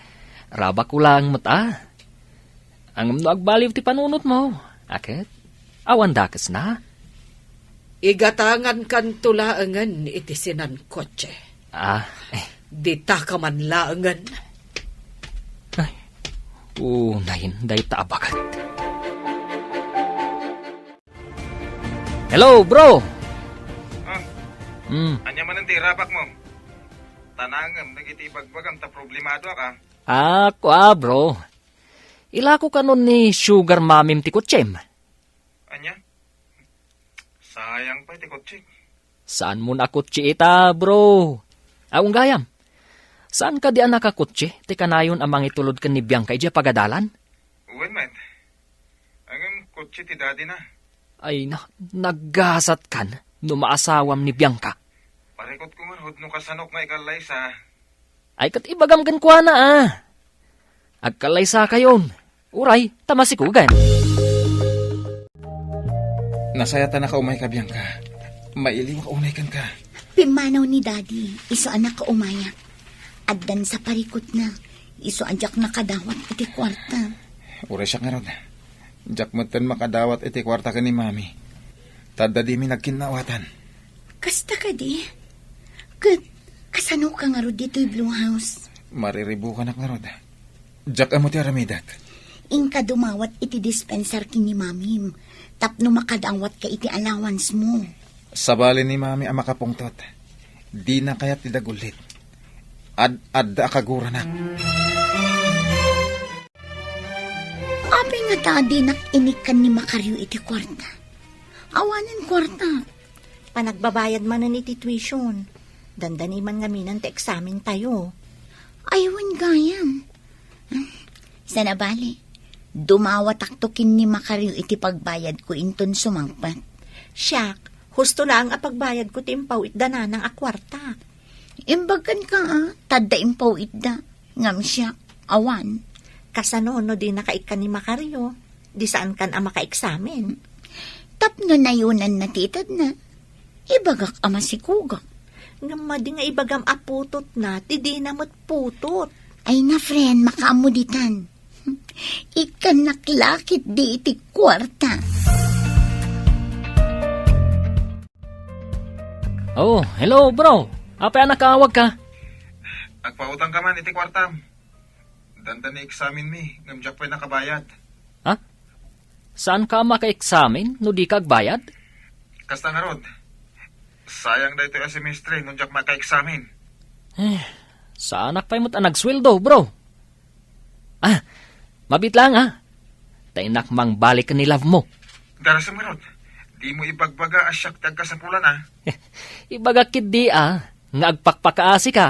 Rabakko laeng met a. Ngem no agbaliw ti panunotmo, a ket, awan dakesna. Igatangankanto laengen iti sinan kotse. Ah, eh. Ditaka man laengen. Ay, unayen dayta a baket. Hello, bro! Ah, Hmm. Ania manen ti irabakmo? Tanangem dagiti ibagbagam ta problemadoak, ah. Ah, kua, bro. Ilako kanon ni sugar mamim ti kotsem. Ania? Sayang pay ti kotsek. Saanmon a kotse ita, bro? Aw, gayam. Saan kadi a nakakotse ti kanayon a mangitulod ken ni Bianca idiay pagadalan? Wen met. Ngem kotse ti daddy na. Ay na, naggasatkan no maasawam ni Bianca. Parikutko ngarud no kasanok nga ikallaysa. Ay, ket ibagam kenkuana, a. Agkallaysakayon. Uray, ta masikugan. Nasayatanaka umayka, Bianca. Mailiwak unay kenka. Pimmanaw ni Daddy, isu a nakaumayak. Addan sa parikutna, isu a diak nakadawat iti kuarta. Uray siak ngarud. Diak metten makadawat iti kuarta ken ni Mami. Ta adda dimi nagkinnawatan. Kasta kadi? Ket kasanoka ngarud ditoy Blue House? Mariribukanak ngarud. Diak ammo ti aramidek. Inka dumawat iti dispenser ken ni Mamim tapno makadawat ka iti allowance mo. Sabali ni Mami a makapungtot. Dina kayat ti dagullit. Ad-adda a kaguranak. Apay ngata a dinak inikkan ni Macario iti kuarta? Awanen kuarta. Panagbabayad manen iti tuition. Dandani man ngamin ti eksamen tayo. Ay, wen gayam. Sana bale, dumawatakto ken ni Macario iti pagbayadko inton sumangpet. Siak, husto laeng a pagbayadko ti impaw-itda nanang a kuarta. Imbagkan ka, a, tadda impaw-itda. Ngem siak, awan. Kasano no dinaka ikkan ni Macario? Di saankan a makaeksamen. Tapno nayunanna ti itedna, ibagak a masikugak. Ngem madi nga ibagam a putotna, ti dina met putot. Ay na, friend, makaammo ditan. Ikkannak la ketdi iti kuarta. Oh, hello, bro. Apay a nakaawagka? Agpautangka man iti kuartam. Dandani eksamenmi, ngem diak pay nakabayad. Ha? Saanka a makaeksamen no dika agbayad? Kasta ngarud. Sayang daytoy a semestre no diak makaeksamen. Eh, saanak pay met a nagsueldo, bro. Ah, mabiit laeng, a. Ta innak mangbalik ken ni love mo. Darasem ngarud, dimo ibagbaga a siak ti agkasapulan, a. Ibagak ketdi, a, nga agpakpakaasika.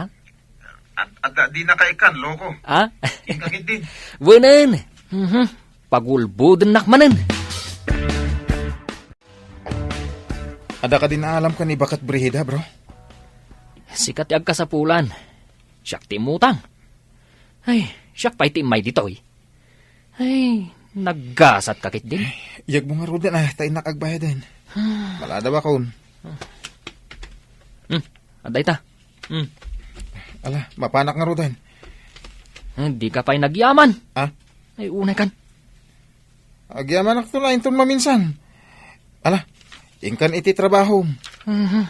Ad-, adda dinaka ikkan, loko. A? Inka ketdin. Wenen. Mhm. Pagulbodennak manen. Adda kadi naalam ken ni Baket Brigida, bro? Sika ti agkasapulan. Siak ti immutang. Ay, siak pay ti immay ditoy. Ay, naggasatka ketdin. Iyagmo ngaruden, a, ta innak agbayaden. Maladaw akon. Hmm, adda ita. Hmm. Ala, mapanak ngaruden. Hmm, dika pay nagyaman. A? Ay, unay kan. Agyamanakto la inton maminsan. Ala, inkan iti trabahom. Mhm.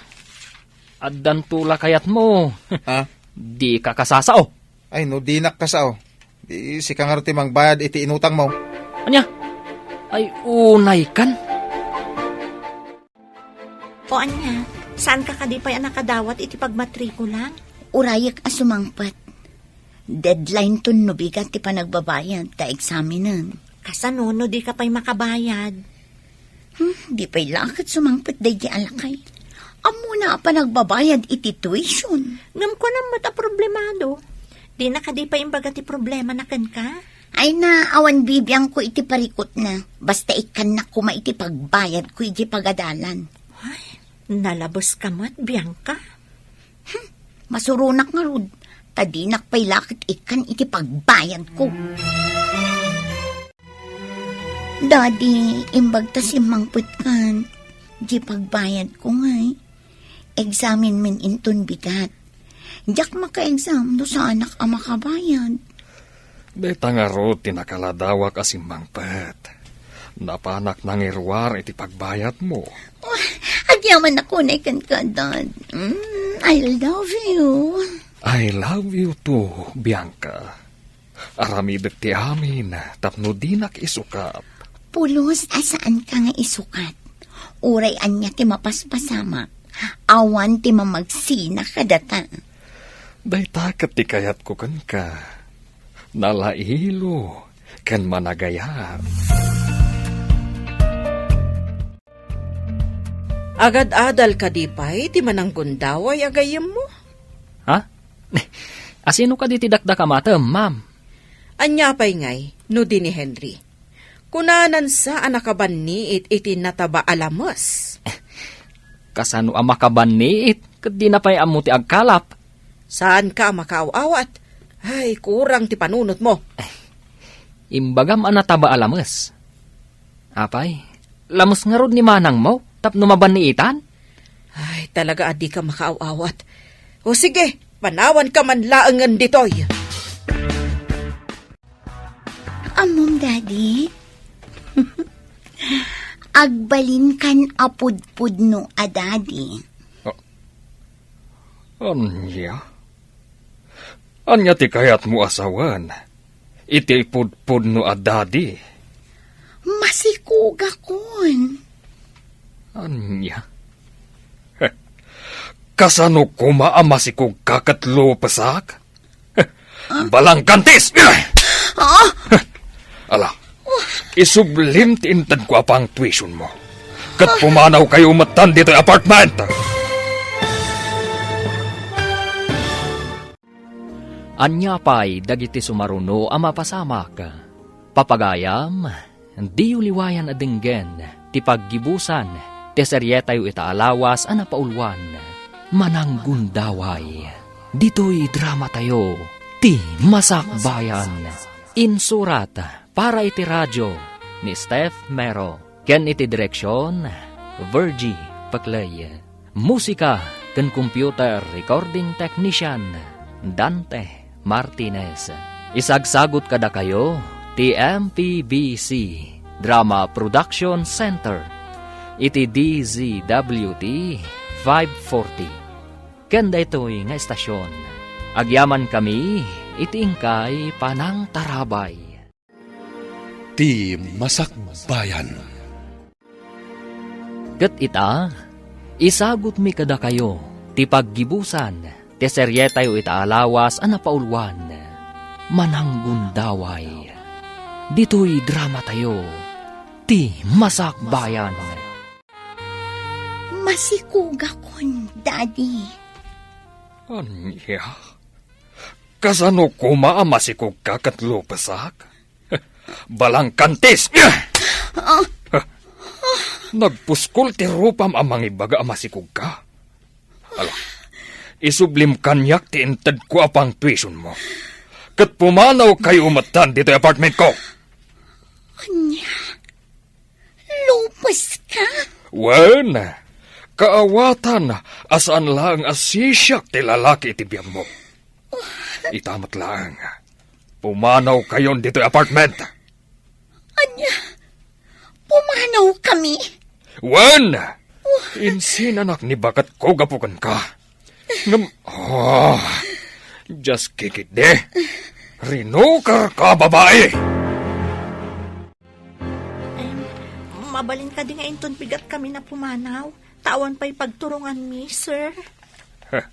Addanto la kayatmo. A? Dika kasasao. Ay, no dinak kasao, di sika ngarud ti mangbayad iti inutangmo. Ania? Ay, unay kan. O ania, saanka kadi pay a nakadawat iti pagmatrikula? Urayek a sumangpet. Deadline ton no bigat ti panagbabayad ta eksamenen. Kasano no dika pay makabayad? Hmm, di pay la ket sumangpet daydi a lakay. Ammona a panagbabayad iti tuition. Ngem kunam met a problemado. Dina kadi pay imbaga ti problemana kenka? Ay na, awan bibiangko iti parikutna. Basta ikkannak koma iti pagbayadko iti pagadalan. Ay, nalabeska met, Bianca. Hmm, masuronak ngarud, ta dinak pay la ket ikkan iti pagbayadko. Daddy, imbag ta simmangpetkan, di pagbayadko ngay. Examen men inton bigat. Diak maka-exam no saanak a makabayad. Dayta ngarud ti nakaladawak a simmangpet. Napanak nangiruar iti pagbayadmo. Oh, agyamanak unay kenka, Dad. Mm, I love you. I love you too, Bianca. Aramidek ti amin tapno dinak isukat. Pulos a saanka nga isukat. Uray ania ti mapaspasamak, awan ti mamagsina kadata. Dayta ket ti kayatko kenka. Nalailo ken managayat. Agad-adal kadi pay ti mananggundaway a gayyemmo? Ha? Asino kadi ti dakdakamatem, ma'am? Ania pay ngay no di ni Henry? Kunanan sa a nakabanniit iti nataba a lames. Kasano a makabanniit ket dina pay ammo ti agkalap? Saanka a makaaw-awat? Ay, kurang ti panunotmo. Imbagam a nataba a lames. Apay, lames ngarud ni manangmo tapno mabanniitan? Ay, talaga a dika makaaw-awat. O sige, panawanka man laengen ditoy. Ammom, Daddy? Agbalinkan a pudpudno a daddy. Ah, ania? Ania ti kayatmo a sawen iti pudpudno a daddy? Masikogakon. Ania? Heh, kasano koma a masikogka ket lupesak? Heh, balangkantis! Ah! Heh, ala, isublim ti intedko a pangtuitionmo. Ket pumanawkayo metten ditoy apartment! Ania pay dagiti sumaruno a mapasamak? Papagayam, diyo liwayan a denggen ti paggibusan ti serietayo ita a lawas a napauluan, Mananggundaway. Ditoy dramatayo, Ti Masakbayan. Insurat para iti radio ni Steph Mero. Ken iti direksion, Virgie Peclay. Musika ken computer recording technician, Dante Martinez. Isagsagut kadakayo ti M P B C Drama Production Center iti D Z W T five forty. Ken daytoy nga estasion, agyamankami iti inkay panangtarabay. Ti Masakbayan. Ket ita, isagutmi kadakayo ti paggibusan ti serietayo ita a lawas a napauluan, Mananggundaway. Ditoy dramatayo, Ti Masakbayan. Masikogakon, Daddy. Ania? Kasano koma a masikogka ket lupesak? Balangkantis! Ah. Nagpuskol ti rupam a mangibaga a masikogka. Ala, isublim kaniak ti intedko a pangtuitionmo. Ket pumanawkayo metten ditoy apartmentko. Ania? Lupeska? Wen, kaawatan a saan laeng a sisiak ti lalaki iti biagmo. Ita met laeng, pumanawkayon ditoy apartment. Ania? Pumanawkami? Wen! Insinanak ni baketko gapu kenka. Ngem, ah, just kikitdi. Rinukerka, babai! Em, mabalin kadi nga inton bigat kami na pumanaw? Ta awan pay pagturonganmi, sir. Heh,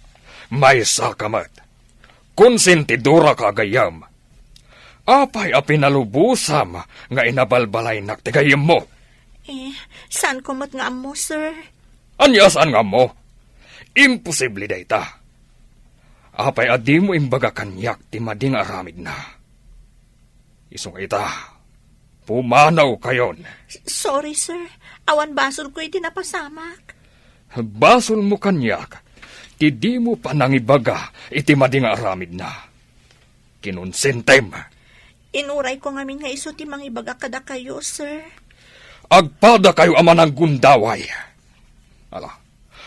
maysa ka met. Konsentidora ka a gayyem. Apay a pinalubosam nga inabalbalaynak ti gayyemmo? Eh, saan ko met nga ammo, sir? Ania saan nga ammo? Imposible dayta. Apay a dimo imbaga kaniak ti madi nga aramidna? Isu nga ita, pumanawkayon. Sorry, sir. Awan basolko iti napasamak. Basolmo kaniak ti dimo panangibaga iti madi nga aramidna. Kinonsentem. Inurayko ngamin nga isu ti mangibaga kadakayo, sir. Agpadakayo a mananggundaway. Ala,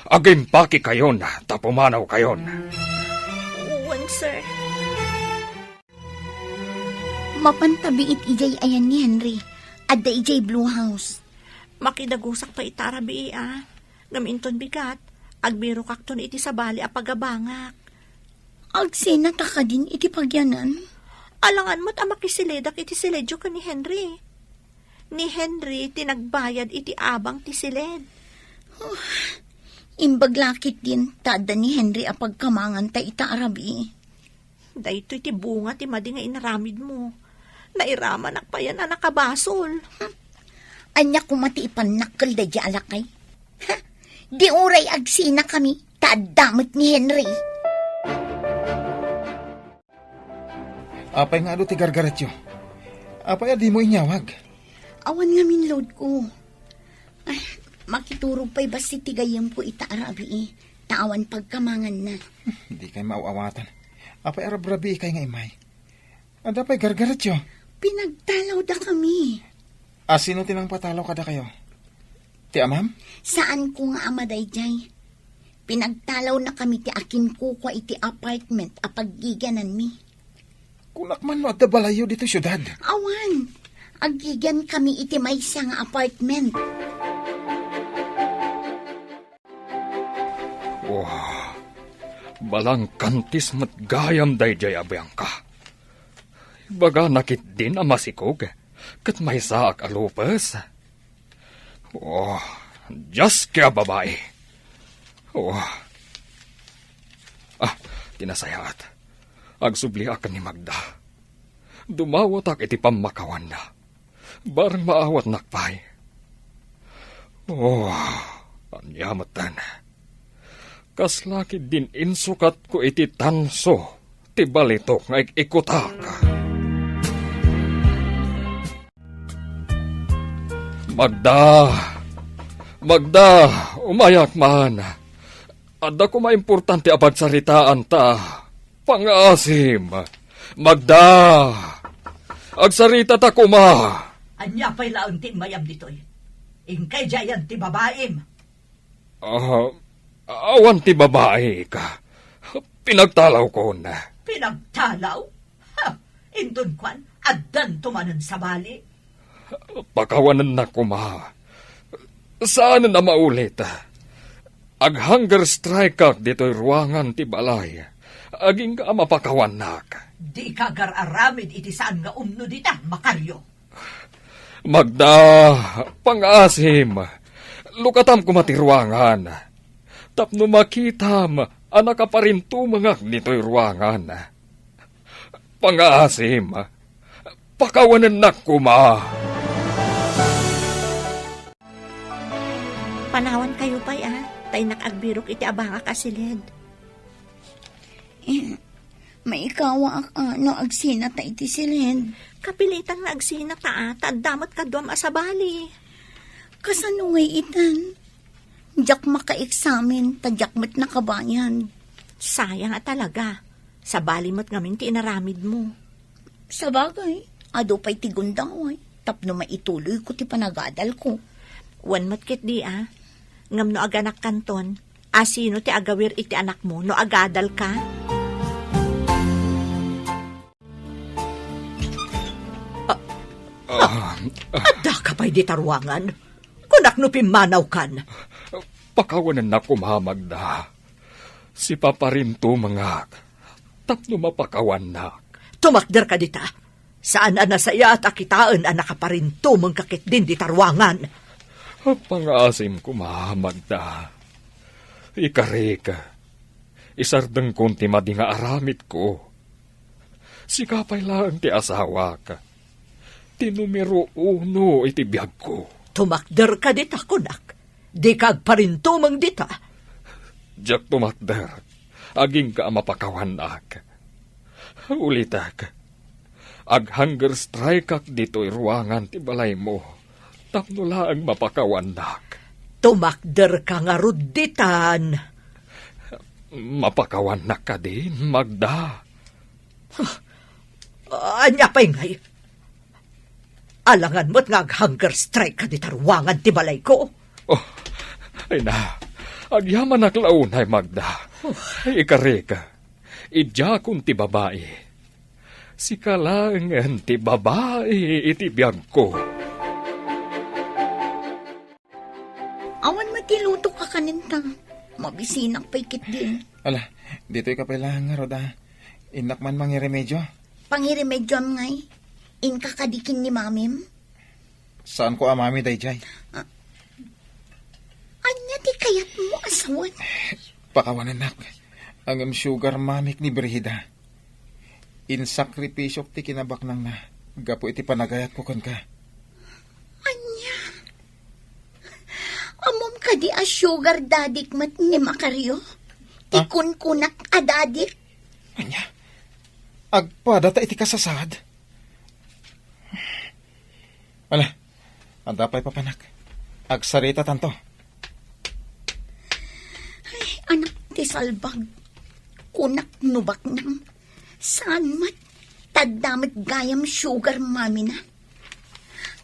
agimpakekayon ta pumanawkayon. Wen, sir. Mapan ta biit idiay ayan ni Henry. Adda idiay Blue House. Makidagusak pay ita a rabii, a. Ngem inton bigat, agbirokakton iti sabali a pagabangak. Agsinata kadin iti pagianan? Alangan met a makisiledak iti siledyo ken ni Henry. Ni Henry ti nagbayad iti abang ti siled. Huh, imbag la ketdin ta adda ni Henry a pagkamanganta ita a rabii. Daytoy ti bunga ti madi nga inaramidmo. Nairamanak payen a nakabasol. Ania koma ti ipannakkel daydiay a lakay? Ha? Di uray agsinakami, ta adda met ni Henry. Apay nga adu ti gargaretyo? Apay a dimo inyawag? Awan ngamin loadko. Ay, makiturog pay bassit ti gayyemko ita a rabii, ta awan pagkamanganna. Dikay maaw-awatan. Apay a rabrabiikay nga immay? Adda pay gargaretyo? Pinagtalawdakami. A sino ti nangpatalaw kadakayo? Ti amam? Saanko nga ama daydiay. Pinagtalawnakami ti akinkukua iti apartment a paggigiananmi. Kunak man no adda balayyo ditoy siudad? Awan. Aggigiankami iti maysa nga apartment. Wah, balangkantis met gayam daydiay a Bianca. Ibagana ketdin a masikog ket maysaak a lupes. Oh, Dios, kaya babai. Oh. Ah, ti nasayaat. Agsubliak ken ni Magda. Dumawatak iti pammakawanna. Bareng maawatnak pay. Oh, ania metten. Kasla ketdin insukatko iti tanso ti balitok nga ik-ikutak. Magda! Magda! Umayak man! Adda koma importante a pagsaritaan ta. Pangaasim! Magda! Agsaritata koma! Ania pay laeng ti immayam ditoy? Inkay diayan ti babaim? Ah, awan ti babaik. Pinagtalawkon. Pinagtalaw? Ha! Inton kuan, addanto manen sabali. Pakawanennak koma. Saanen a maulit. Ag-hunger strike-ak ditoy ruangan ti balay. Agingga a mapakawannak. Dika agar-aramid iti saan nga umno dita, Macario. Magda, pangaasim, lukatam koma ti ruangan. Tapno makitam a nakaparintumengak ditoy ruangan. Pangaasim, pakawanennak koma. Panawankayo pay, a, ta innak agbirok iti abangak a siled. Eh, maikawaak, a, no agsinata iti siled. Kapilitan nga agsinata, a, ta adda met kaduam a sabali. Kasano ngay itan? Diak makaeksamen, ta diak met nakabayad. Sayang a talaga. Sabali met ngamin ti inaramidmo. Sabagay, adu pay ti gundaway, tapno maituloyko ti panagadalko. Wen met ketdi, a. Ngem no aganakkanton, a, sino ti agawir iti anakmo no agadalka? Ah, ah, addaka pay dita ruangan? Kunak no pimmanawkan. Pakawanennak koma, Magda. Sipaparintumengak tapno mapakawannak. Tumakderka dita. Saan a nasayaat a kitaen a nakaparintumengka ketdin dita ruangan. Pangaasim koma, Magda. Ikarik, isardengkon ti madi nga aramidko. Sika pay laeng ti asawak. Ti numero uno iti biagko. Tumakderka dita, kunak. Dika agparintumeng dita. Diak tumakder, agingga a mapakawannak. Ulitek, ag-hunger strike-ak ditoy ruangan ti balaymo, tapno laeng mapakawannak. Tumakderka ngarud ditan. Mapakawannak kadi, Magda? Huh. Ania pay ngay? Alangan met nga ag-hunger strike-ka dita ruangan ti balayko. Oh, ay na, agyamanak la unay, Magda. Oh. Ay, ikarik, idiakon ti babai. Sika laengen ti babai iti biagko. Awan met ti lutok a kanen ta. Mabisinak pay ketdi. Ala, ditoy ka pay laeng ngarud, a. Innak man mangiremedio. Pangiremedioam ngay? Inka kadi ken ni mamim? Saanko a mami daydiay. Ah, ania ti kayatmo a sawen? Pakawanennak. Ngem sugar mamik ni Brigida. Insakripisyok ti kinabaknangna gapu iti panagayatko kenka. Ania? Ammom kadi a sugar daddy-k met ni Macario? Ti Ah? kunkunak a daddy-k? Ania? Agpadata iti kasasaad? Ala, adda pay papanak. Agsaritatanto. Ay, anak ti salbag. Kunak no baknang. Saan met? Tadda met gayam sugar mami-na.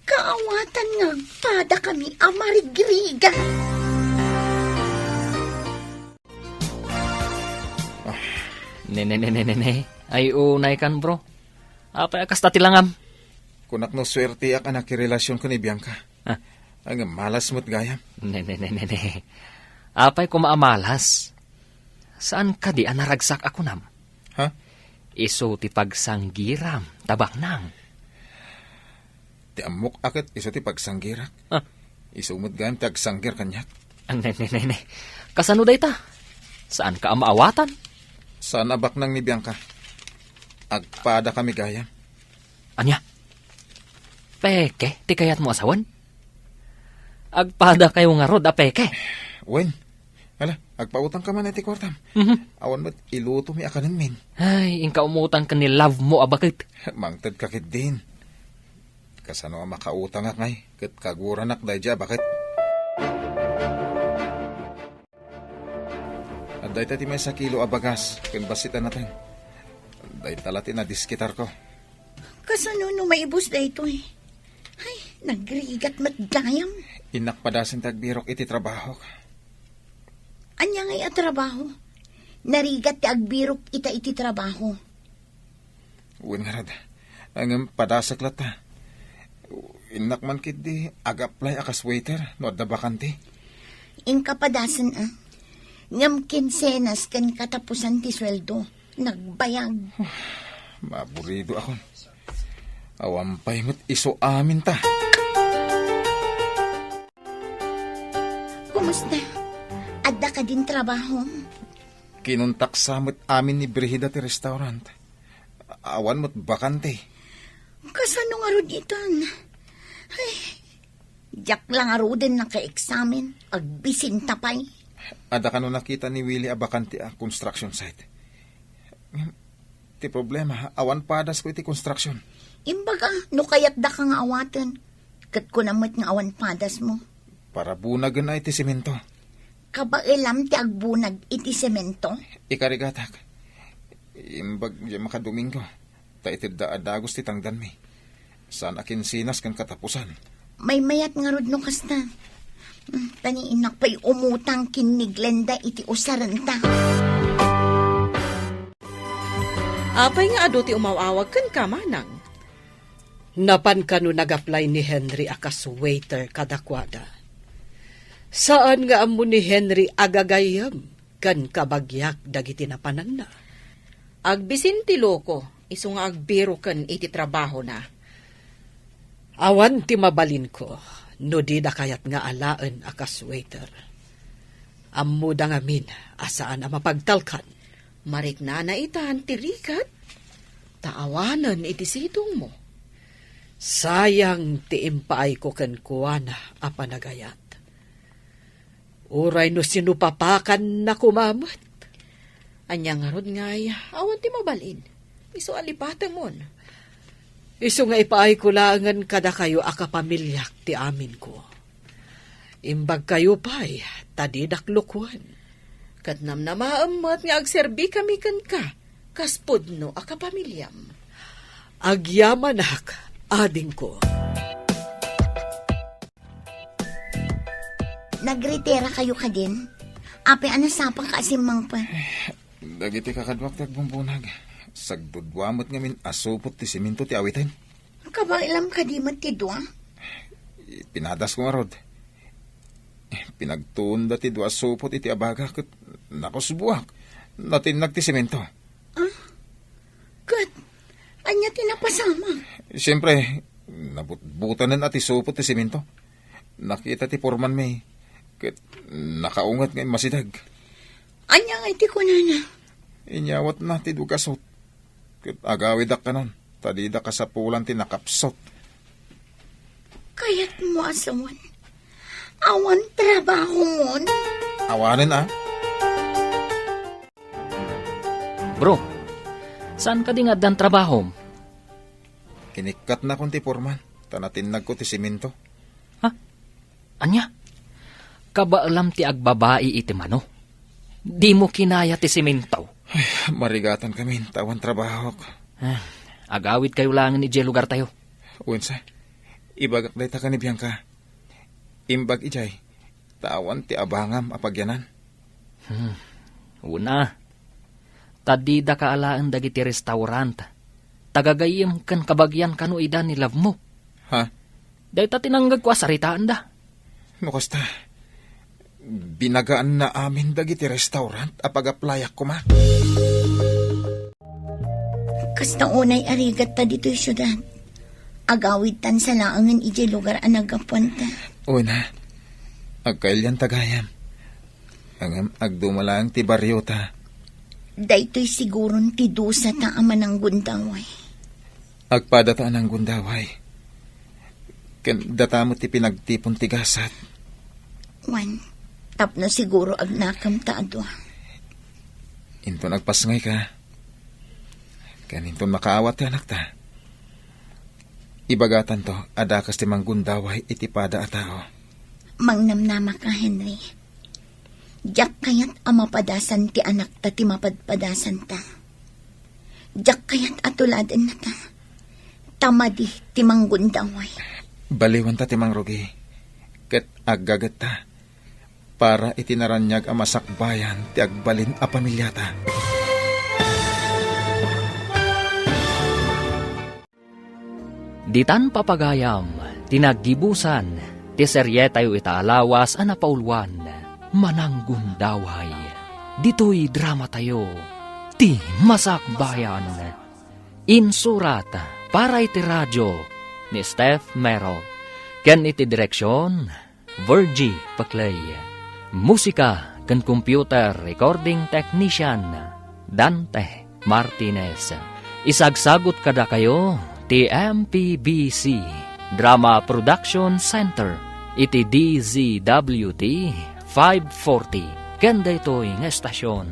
Kaawatan nga agpadakami a marigrigat. Ah. Ne, ne, ne, ne, ne, ne. Ay, unay kan, bro. Apay a kasta ti langam? Kunak no suerteak a nakirelasion ken ni Bianca. Ah. Ay, nga malas met gayam. Ne, ne, ne, ne, ne. Apay koma a malas? Saan kadi a naragsak a kunam? Ha? Isu ti pagsanggiram, ta baknang. Ti ammok a ket isu ti pagsanggirak. Ah. Isu met gayam ti agsanggir kaniak. Ah, ne, ne, ne, ne. Kasano dayta? Saanka a maawatan? Saan a baknang ni Bianca. Agpadakami gayam. Ania? Peke ti kayatmo a sawen? Agpadakayo ngarud a peke? Wen, ala, agpautangka man iti kuartam. Mhm. Awan met ilutomi a kanenmin. Ay, inka umutang ken ni love mo a baket. Mangtedka ketdin. Kasano a makautangak ngay, ket kaguranak daydiay a baket. Adda ita ti maysa kilo a bagas ken bassit a nateng. Dayta la ti nadiskitarko. Kasano no maibus daytoy? Ay, nagrigat met gayam. Innak padasen ti agbirok iti trabahok. Ania ngay a trabaho? Narigat ti agbirok ita iti trabaho. Wen ngarud, ngem padasek latta. Innak man ketdi ag-apply a kas waiter no adda bakante. Inka padasen a. Ngem kinsenas ken katapusan ti sueldo. Nagbayag. Maburido akon. Awan pay met isu aminta. Kumusta? Adda kadin trabaho? Kinuntak sa met amin ni Brigida ti restaurant. Awan met bakante. Kasano ngarud itan? Ay, diak la ngaruden nakaeksamen. Agbisinta pay. Adda kano nakita ni Willie a bakante a construction site. Ti problema, awan padasko iti construction. Imbaga, no kayatdaka nga awaten, ket kunam met nga awan padasmo. Para bunagen a iti semento. Kabaelam ti agbunag iti semento? Ikarigatak. Imbag diay makadomingo, ta itedda a dagus ti tangdanmi. Saan a kinsenas ken katapusan. Maymayat ngarud no kasta. Mm, ta ni innak pay umutang ken ni Glenda iti usarenta. Apay nga adu ti umaw-awag kenka, manang? Napan kano nag-apply ni Henry a kas waiter kadakuada. Saan nga ammo ni Henry a gagayyem ken kabagiak dagiti napananna. Agbisin ti loko, isu nga agbiroken iti trabahona. Awan ti mabalinko no dida kayat nga alaen a kas waiter. Ammoda ngamin a saan a mapagtalkan. Mariknana itan ti rigat, ta awanen iti situngmo. Sayang ti impaayko kenkuana a panagayat. Uray no sinupapakannako met. Ania ngarud ngay, awan ti mabalin. Isu a lipatemon. Isu nga ipaayko laengen kadakayo a kapamiliak ti aminko. Imbagkayo pay, ta didak lukuen. Ket namnamaem met nga agserbikami kenka, kas pudno a kapamiliam. Agyamanak, adingko. Nagritira kayo kadin? Apay a nasapa ka a simmangpet? Dagiti kakaduak ti agbumbunag. Sagdudua met ngamin a supot ti semento ti awiten. Kabaelam kadi met ti dua? Pinadasko ngarud. Pinagtuonda ti dua a supot iti abaga ket nakusboak. Natinnag ti semento. Ah? Ket ania ti napasamak? Siempre, nabutbutanen a ti supot ti semento. Nakita ti pormanmi, ket nakaunget nga immasideg. Ania ngay ti kunana? Inyawatna ti dugasot, ket agawidak kanon, ta dida kasapulan ti nakapsut. Kayatmo a sawen, awan trabahomon? Awanen a. Bro, saan kadi nga addan trabahom? Kinikkatnakon ti porman, ta natinnagko ti semento. Ha? Ania? Kabaelam ti agbabai iti mano. Dimo kinaya ti semento. Ay, marigatan kami, ta awan trabahok. Ah, agawidkayo laengen idiay lugartayo. Wensa, ibagak dayta ken ni Bianca. Imbag idiay, ta awan ti abangam a pagyanan. Hmm. Una, ta dida kaalaen dagiti restaurant. Tagagayyem ken kabagian kano ida ni love mo. Ha? Dayta ti nangngegko a saritaenda. No kasta, binagaanna amin dagiti restaurant a pag-applyak koma. Kasta unay a rigatta ditoy siudad. Agawidtan sa laengen idiay lugar a naggapuanta. Una, agkailianta gayam. Ngem agduma laeng ti bariota. Daytoy siguron ti dusata a mananggundaway. Agpadata a nanggundaway. Ken data met ti pinagtipon ti gasat. Wen, tapno siguro agnakamta a dua. Inton agpasngayka, ken inton makaawat ti anakta, ibagatanto a dakes ti manggundaway iti pada a tao. Mangnamnamaka, Henry. Diak kayat a mapadasan ti anakta ti mapadpadasanta. Diak kayat a tuladennata. Ta madi ti manggundaway. Baliwanta ti mangrugi, ket aggagetta para iti naraniag a masakbayan ti agbalin a pamiliata. Ditan papagayam ti naggibusan ti serietayo ita a lawas a napauluan, Mananggundaway. Ditoy dramatayo, Ti Masakbayan. Insurat para iti radio ni Steph Mero, ken iti direksion, Virgie Paclay. Musika ken computer recording technician, Dante Martinez. Isagsagut kadakayo ti M P B C Drama Production Center iti D Z W T five forty ken daytoy nga estasion.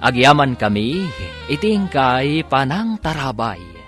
Agyamankami iti inkay panangtarabay.